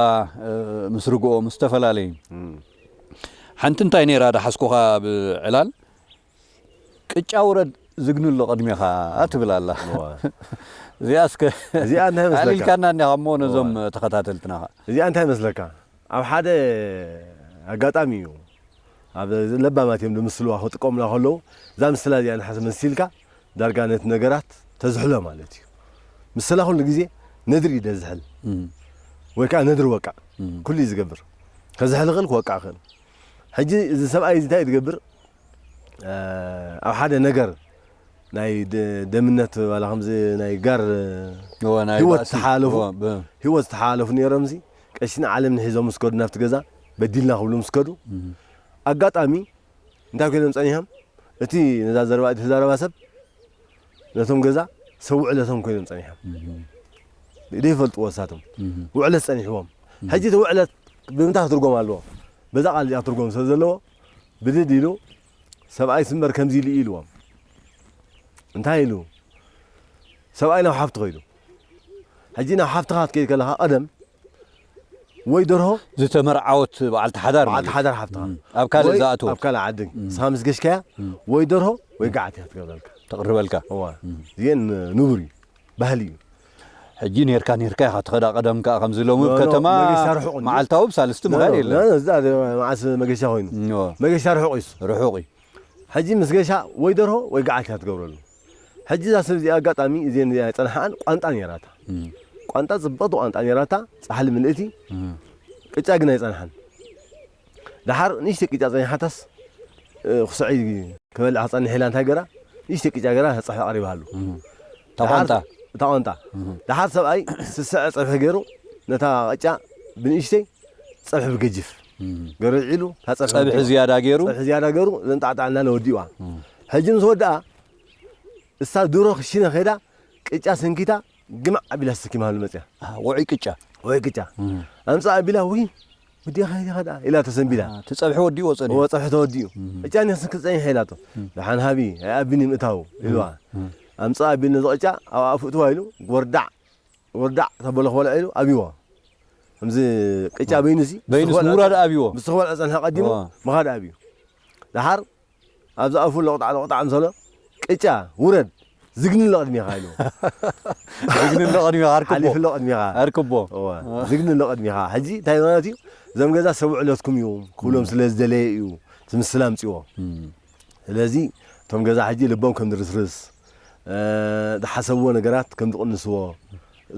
እ፣ ምስ ርግኦ ምስ ዝተፈላለዩ እም። ሓንቲ እንታይ ነይራ ዳሓዝኩኻ ብዕላል ቅጫ ውረድ ዝግንሎ ቅድሜኻ ትብል ኣላ እዋ። እዚኣ እስከ እዚኣ እንታይ መስለካ? ኣሊልካና እኒኻ እሞ ነዞም እዋ። ተኸታተልትና ኸ እዚኣ እንታይ መስለካ? ኣብ ሓደ ኣጋጣሚ እዩ ኣብ ለባማት እዮም ንምስልዋ ክጥቀሙላ ከለዉ እዛ ምስላ እዚኣ ንሓሰ መሲልካ ዳርጋ ነቲ ነገራት ተዝሕሎ ማለት እዩ። ምስላ ኩሉ ግዜ ነድሪ እዩ ደዝሕል እም። ወይ ከዓ ነድሪ ወቃዕ እም። ኩሉ እዩ ዝገብር። ከዝሕል ክእል ክወቃዕ ክእል። ሕጂ እዚ ሰብኣይ እዚ እንታይ እዩ ዝገብር? ኣብ ሓደ ነገር ናይ ደምነት ዋላ ከምዚ ናይ ጋር ህይወት ዝተሓላለፉ ህይወት ዝተሓላለፉ ነይሮም ዚ ቀሽን ዓለም ንሒዞም ምስ ከዱ ናብቲ ገዛ በዲልና ክብሉ ምስ ከዱ ኣጋጣሚ እንታይ ኮይኖም ፀኒሖም እቲ ነዛ ዘረባ ተዛረባ ሰብ ነቶም ገዛ ሰብ ውዕለቶም ኮይኖም ፀኒሖም ዘይፈልጥዎ እሳቶም ውዕለት ፀኒሕዎም ሕጂ እቲ ውዕለት ብምንታይ ክትርጎም ኣለዎ በዛ ቃል እዚኣ ክትርጎም ስለ ዘለዎ ብድድ ኢሉ ሰብኣይ ስምበር ከምዚ ኢሉ ኢልዎም እንታይ ኢሉ ሰብኣይ ናብ ሓፍቱ ከይዱ። ሕጂ ናብ ሓፍትኻ ክትከይድ ከለኻ ቀደም ወይ ደርሆ ዝተመርዓወት በዓልቲ ሓዳር በዓልቲ ማለት እዩ። ሓዳር ሓፍትኻ እም፣ ኣብ ካልእ ወይ ዝኣተወት። ኣብ ካልእ ዓዲ ንስኻ ምስ ገሽካያ ወይ ደርሆ ወይ ገዓት እያ ትገብረልካ። ተቕርበልካ። እዋ እዚአን ንቡር እዩ፣ ባህሊ እዩ። ሕጂ ኔርካ ኔርካ ኢኻ ትኸዳ። ቀደም ከኣ ከምዚ ሎሚ ኖ፣ ኖ፣ ከተማ መገሻ ርሑቕ እንጂ። መዓልታዊ ብሳልስቲ ኖ፣ ምኻድ ኖ፣ የለን። ኖ፣ እዛ ደ- መዓስ መገሻ ኮይኑ ኖ፣ መገሻ ርሑቕ እዩስ። ርሑቕ እዩ። ሕጂ ምስ ገሻ ወይ ደርሆ ወይ ገዓት እያ ትገብረሉ። ሕጂ እዛ ሰብ እዚኣ ኣጋጣሚ እዚአን እዚኣ ኣይጸንሓኣን ቋንጣ ነይራታ። እም፣ ቋንጣ ጽብቕቲ ቋንጣ ነይራታ፣ ጻሕሊ ምልእቲ፣ እም፣ ቅጫ ግን ኣይጸንሓን። ደሓር ንእሽተይ ቅጫ ጸኒሓታስ እ፣ ክስዐይ ክበልዕ ክጸንሕ ኢላ እንታይ ገራ ንእሽተይ ቅጫ ገራ ተጸሕፊ ቀሪባሉ። እታ ቋንጣ። እታ ቋንጣ። ደሓር ሰብኣይ ስስዐ ጸብሒ ገይሩ ነታ ቅጫ ብንእሽተይ ጸብሒ ብገጅፍ ገይሩ ኢሉ እታ ጸብሒ ጸብሒ ወዲእዋ። ዝያዳ ገይሩ። ጸብሒ ዝያዳ ገይሩ ዘንጣዕጣዕ እናለ ወዲእዋ። ሕጂ ምስ ወድኣ እሳ ድሮ ክሽነ ከይዳ ቅጫ ሰንኪታ ግማዕ ኣቢላ ተሰኪማሉ መጽያ። ኣሃ፣ ውዑይ ቅጫ። ውዑይ ቅጫ። ኣምጻ ኣቢላ ውይ ወዲኻ ኢኻ ደኣ ኢላ ተሰንቢላ። ኣሃ፣ እቲ ጸብሒ ወዲእዎ ጸኒሑ። እዎ ጸብሒ ተወዲኡ። ቅጫ እኔ ክሰንኪ ጸኒሐ ኢላቶ። ደሓን ሃቢ ኣይኣቢን እዩ ምእታው ኢልዋ። ኣምጻ ኣቢል ነዚ ቅጫ ኣብ ኣፉ እትዋ ኢሉ ወርዳዕ ወርዳዕ ተበሎ ክበልዖ ኢሉ ኣብይዎ። ከምዚ ቅጫ በይኑ ሲ በይኑ ውራድ ኣብይዎ። ምስ ክበልዖ ጸንሐ ቀዲሙ እዋ። ምኻድ ኣብዩ። ደሓር ኣብዚ ኣፉ ሎቕጣዕ ሎቕጣዕ ምሰሎ ቅጫ ውረድ ዝግኒ ኣሎ ቅድሜኻ ኢሉ ዝግኒ ኣሎ ቅድሜኻ ኣርክቦ ሓሊፉ ኣሎ ቅድሜኻ ኣርክቦ እዋ ዝግኒ ኣሎ ቅድሜኻ ሕጂ እንታይ ማለት እዩ እዞም ገዛ ሰብ ውዕለትኩም እዩ ክብሎም ስለ ዝደለየ እዩ እቲ ምስላ ኣምፅዎ ስለዚ እቶም ገዛ ሕጂ ልቦም ከም ዝርስርስ ዝሓሰብዎ ነገራት ከም ዝቕንስዎ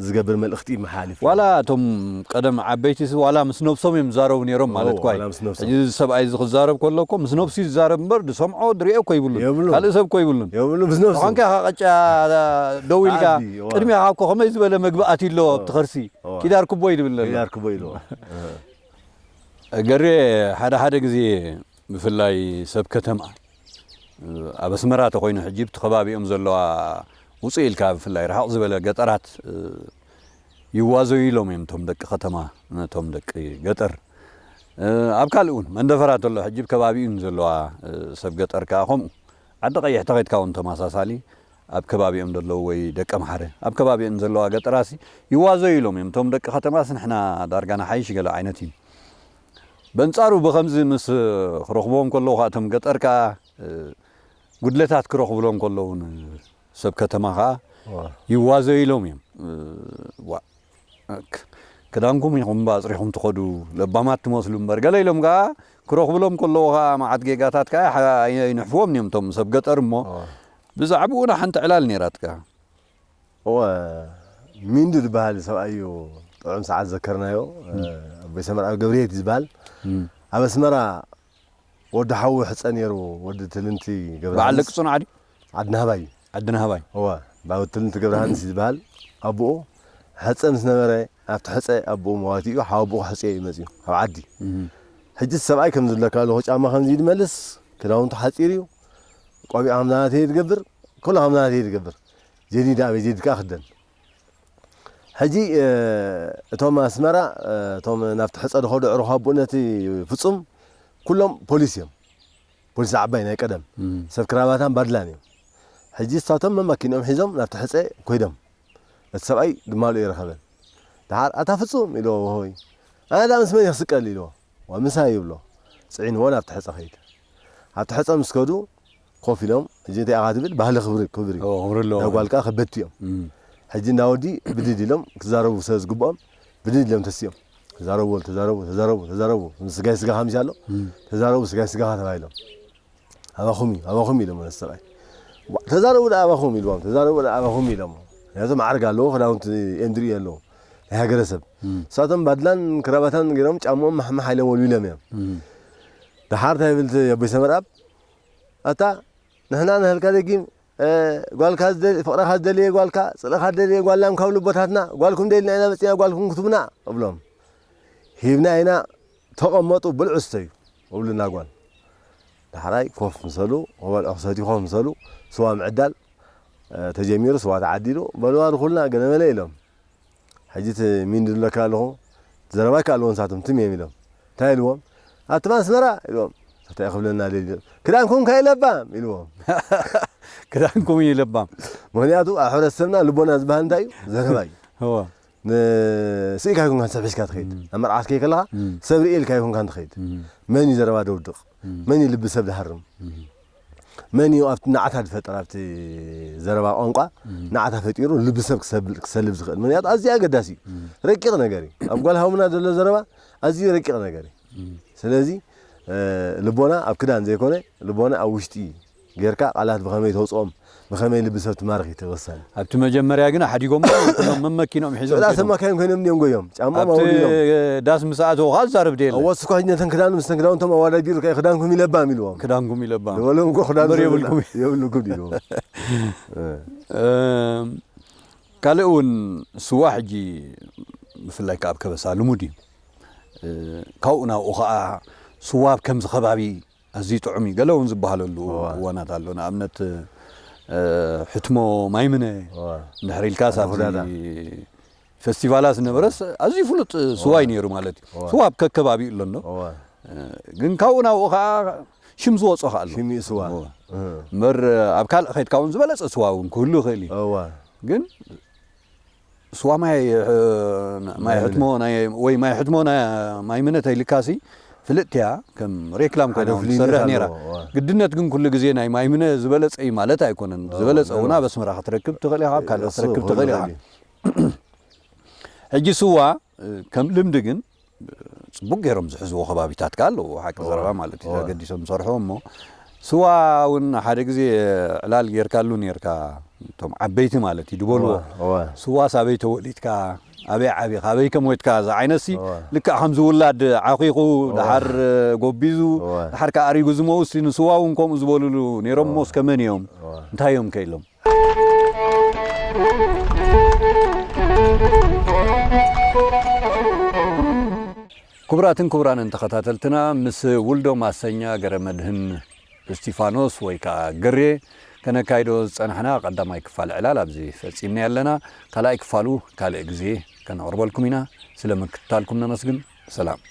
ዝገብር መልእኽቲ መሓሊፍ ዋላ እቶም ቀደም ዓበይቲ ሲ ዋላ ምስ ነብሶም እዮም ዝዛረቡ ነይሮም ማለት እኮ ዋላ ምስ ነብሶም። ሕጂ እዚ ሰብኣይ እዚ ክዛረብ ከሎ እኮ ምስ ነብሱ እዩ ዝዛረብ እምበር ዝሰምዖ ዝሪኦ እኮ ይብሉን የብሉን። ካልእ ሰብ እኮ ይብሉን የብሉ ምስ ነብሱ። ተኾንካ ኢኻ ቀጫ ደው ኢልካ ኣቢ፣ እዋ። ቅድሚኻ እኮ ከመይ ዝበለ መግቢ ኣትዩ ኣሎ ኣብቲ ከርሲ እዋ። ኪዳር ክቦ እዩ ዝብል ዘሎ። ኪዳር ክቦ ኢልዎ። ገሬ ሓደ ሓደ ግዜ ብፍላይ ሰብ ከተማ ኣብ ኣስመራ ተኮይኑ ሕጂ ብቲ ከባቢኦም ዘለዋ ውፅእ ኢልካ ብፍላይ ርሕቕ ዝበለ ገጠራት ይዋዘዩ ኢሎም እዮም እቶም ደቂ ከተማ ነቶም ደቂ ገጠር ኣብ ካልእ እውን መንደፈራ ተሎ ሕጂ ብከባቢኡ ዘለዋ ሰብ ገጠር ከዓ ከምኡ ዓዲ ቀይሕ ተኸድካ እውን ተመሳሳሊ ኣብ ከባቢኦም ዘለዉ ወይ ደቂ ኣምሓረ ኣብ ከባቢኦም ዘለዋ ገጠራሲ ይዋዘዩ ኢሎም እዮም እቶም ደቂ ከተማስ ንሕና ዳርጋ ንሓይሽ ገለ ዓይነት እዩ በንጻሩ ብኸምዚ ምስ ክረኽብዎም ከለዉ ኸዓ እቶም ገጠር ከኣ ጉድለታት ክረኽብሎም ከለዉ ንሰብ ከተማ ኸዓ ይዋዘዩ ኢሎም እዮም። ክዳንኩም ኢኹም እባ ኣጽሪኹም ትኸዱ ለባማት ትመስሉ እምበር ገለ ኢሎም ከኣ ክረኽብሎም ከለዉ ኸዓ መዓት ጌጋታት ከኣ ኣይንሕፍዎም እዮም እቶም ሰብ ገጠር እሞ ብዛዕባኡ ሓንቲ ዕላል ነይራትካ። እወ ሚንዱ ዝበሃል ሰብኣይ እዩ ጥዑም ሰዓት ዘከርናዮ ኣቦይ ሰመርኣብ ገብርሄት እዩ ዝበሃል ኣብ ኣስመራ ወዲ ሓዉ ሕፀ ነይሩ ወዲ ትልንቲ በዓል ደቂ ገብረሃንስ ፅኑዓ ድዩ? ዓዲ ናህባይ እዩ ዓዲ ናህባይ እወ ባብ ትልንቲ ገብረሃንስ እዩ ዝበሃል ኣቦኡ ሕፀ ምስ ነበረ ኣብቲ ሕፀ ኣቦኡ መዋቲ እዩ ሓው ኣቦኡ ክሕፀዮ እዩ መፅዩ ካብ ዓዲ ሕጂ ሰብኣይ ከም ዝብለካ ኣለኹ ጫማ ከምዚ ድመልስ ክዳውንቱ ሓፂር እዩ ቆቢዕ ከምዛ ናተይ ድገብር ኩሉ ከምዛ ናተይ ድገብር ጀዲድ ኣበይ ጀዲድ ከዓ ክደን ሕጂ እቶም ኣስመራ እቶም ናብቲ ሕፀ ዝኸዱ ዕሩኽ ኣቦኡ ነቲ ፍፁም ኩሎም ፖሊስ እዮም ፖሊስ ዓባይ ናይ ቀደም ሰብ ክራባታን ባድላን እዮም ሕጂ እሳቶም መማኪንኦም ሒዞም ናብቲ ሕፀ ኮይዶም እቲ ሰብኣይ ግማሉ የረኸበን ደሓር ኣታ ፍፁም ኢልዎ ወሆይ ኣነ ዳ ምስ መን ክስቀል ኢልዎ ወምሳይ ይብሎ ፅዒንዎ ናብቲ ሕፀ ከይድ ኣብቲ ሕፀ ምስ ከዱ ኮፍ ኢሎም ሕጂ እንታይ ኢኻ ትብል ባህሊ ክብሪ ክብሪ ክብሪ ኣለዎ ናይ ጓል ከዓ ከበድቲ እዮም ሕጂ እንዳ ወዲ ብድድ ኢሎም ክዛረቡ ስለ ዝግብኦም ብድድ ኢሎም ተሲኦም ተዛረቡ በሉ ተዛረቡ ተዛረቡ ተዛረቡ ስጋይ ስጋኻ ምሽ ኣሎ ተዛረቡ ስጋይ ስጋኻ ተባሂሎም ኣባኹም እዩ ኣባኹም እዩ ኢሎም ነቲ ሰብኣይ ተዛረቡ ደኣ ኣባኹም ኢልዎም ተዛረቡ ደኣ ኣባኹም ኢሎም ምክንያቱ ማዕርግ ኣለዎ ክዳውንቲ እዮም ዝርእዩ ኣለዉ ናይ ሃገረሰብ ንሳቶም ባድላን ክራባታን ገይሮም ጫምኦም ማሕማሕ ኢሎም ወልዊሎም እዮም ደሓር እንታይ ይብል ኣቦይ ሰመርኣብ ኣታ ንሕና ንህልካ ደጊም ጓልካ ፍቕረኻ ዝደለየ ጓልካ ፅልእኻ ዝደለየ ጓል ላም ካብ ልቦታትና ጓልኩም ደልና ኢና መፅና ጓልኩም ክትቡና እብሎም ሂብና ኢና ተቐመጡ ብልዑ ስተዩ እብሉና ጓል ዳሕራይ ኮፍ ምሰሉ ክበልዑ ክሰትዩ ኮፍ ምሰሉ ስዋ ምዕዳል ተጀሚሩ ስዋ ተዓዲሉ በልዋ ድኹልና ገለመለ ኢሎም ሕጂ እቲ ሚንዲ ዝብለካ ኣለኹ ዘረባ ይከኣልዎ ንሳቶም ትም እዮም ኢሎም እንታይ ኢልዎም ኣቱም ኣስመራ ኢልዎም እንታይ ክብለና ደልዩ ክዳንኩም ከይለባም ኢልዎም ክዳንኩም እዩ ለባም። ምክንያቱ ኣብ ሕብረተሰብና ልቦና ዝበሃል እንታይ እዩ? ዘረባ እዩ። እወ ንስኢካ ይኮንካ ሰብ ሒዝካ ትኸይድ። ኣብ መርዓት ከይ ከለኻ ሰብ ርእየ ኢልካ ይኮንካ ትኸይድ። መን እዩ ዘረባ ደውድቕ? መን እዩ ልቢ ሰብ ድሃርም? መን እዩ ኣብቲ ንዓታ ዝፈጥር ኣብቲ ዘረባ ቋንቋ ንዓታ ፈጢሩ ልቢ ሰብ ክሰብል- ክሰልብ ዝኽእል? ምክንያቱ ኣዝዩ ኣገዳሲ እዩ። ረቂቕ ነገር እዩ። ኣብ ጓል ሃውምና ዘሎ ዘረባ ኣዝዩ ረቂቕ ነገር እዩ። ስለዚ ልቦና ኣብ ክዳን ዘይኮነ ልቦና ኣብ ውሽጢ ጌርካ ቃላት ብኸመይ ተውፅኦም ብኸመይ ልቢ ሰብ ትማርኽ እዩ ተወሳኒ። ኣብቲ መጀመርያ ግን ሓዲጎም ኩሎም መመኪኖም ሒዞም ስእላ ከይዶም። ሰብ መካይን ኮይኖም እዮም ጎዮም ጫማኦም ኣብቲ ኣውሪዶም። ዳስ ምስ ኣተዉ ከዓ ዝዛረብ ደየለ። እወ እሱ ኳ ነተን ክዳኖም ስተን ክዳውንቶም ኣዋዳዲሩ ከ ክዳንኩም ይለባም ኢልዎም። ክዳንኩም ይለባም ዝበሎም እኮ ክዳን እምበር ዝብል- የብልኩም። የብልኩም ኢልዎም። እም፣ ካልእ እውን ስዋ ሕጂ ብፍላይ ከዓ ኣብ ከበሳ ልሙድ እዩ። እ፣ ካብኡ ናብኡ ከዓ ስዋ ኣብ ከምዚ ከባቢ ኣዝዩ ጥዑም እዩ። ገለ እውን ዝበሃለሉ እዋ። እዋናት ኣሎ። ንኣብነት እ፣ ሕትሞ ማይምነ እዋ። እንድሕር ኢልካስ ኣብዚ ኩዳዳ። ፈስቲቫላት ዝነበረስ ኣዝዩ ፍሉጥ ስዋ እዩ ነይሩ ማለት እዩ። እዋ። ስዋ ኣብ ከከባቢኡ ኣሎ እንዶ። እዋ። እ፣ ግን ካብኡ ናብኡ ከዓ ሽም ዝወጾ ከዓ ኣሎ። ሽም እዩ ስዋ። እዋ። እ። እምበር ኣብ ካልእ ከይድካ እውን ዝበለጸ ስዋ እውን ክህሉ ይኽእል እዩ። እዋ። ግን ስዋ ማይ እ፣ ማይ ማይ ሕትሞ ናይ ወይ ማይ ሕትሞ ናይ ማይ ምነ ተይልካሲ ፍልጥቲ እያ ከም ሬክላም ሓደ ኮይና እውን ፍልይነት ትሰርሕ ኣለዎ፣ ነይራ። እዋ። ግድነት ግን ኩሉ ግዜ ናይ ማይ ምነ ዝበለጸ እዩ ማለት ኣይኮነን። እዋ፣ ዝበለጸ እውን እዋ። ኣብ ኣስመራ ክትረክብ ትኽእል ኢኻ፣ ኣብ ካልእ እሱ ክትረክብ ትኽእል ኢኻ። ክኽእል እዩ። ሕጂ ስዋ እ፣ ከም ልምዲ ግን ጽቡቅ ገይሮም ዝሕዝዎ ከባቢታት ከኣ ኣለዉ፣ ሓቂ እዋ፣ ዘረባ ማለት እዩ፣ እዋ። ተገዲሶም ዝሰርሕዎ እሞ፣ ስዋ እውን ሓደ ግዜ ዕላል ጌርካሉ ኔርካ፣ እቶም ዓበይቲ ማለት እዩ፣ ዝበልዎ። እዋ፣ እዋ። ስዋ ሳበይ ተወሊድካ፣ ኣበይ ዓቢኻ፣ ኣበይ ከ ሞትካ ዝዓይነትሲ፣ እዋ። ልክዕ ከምዚ ውላድ ዓኺኹ፣ እዋ። ደሓር ጎቢዙ፣ እዋ። ደሓር ከኣ ኣሪጉ ዝመውሲ ንስዋ እውን ከምኡ ዝበልሉ ኔሮም እሞ፣ እዋ። እስከ መን እዮም? እዋ። እንታይ እዮም ከ ኢሎም? ክቡራትን ክቡራንን ተኸታተልትና፣ ምስ ውልዶ ማሰኛ ገረመድህን እስቲፋኖስ ወይ ከኣ ገሬ ከነካይዶ ዝጸናሕና ቀዳማይ ክፋል ዕላል ኣብዚ ፈጺምና ኣለና። ካልኣይ ክፋሉ ካልእ ግዜ ከነቕርበልኩም ኢና። ስለ ምክትታልኩም ነመስግን። ሰላም።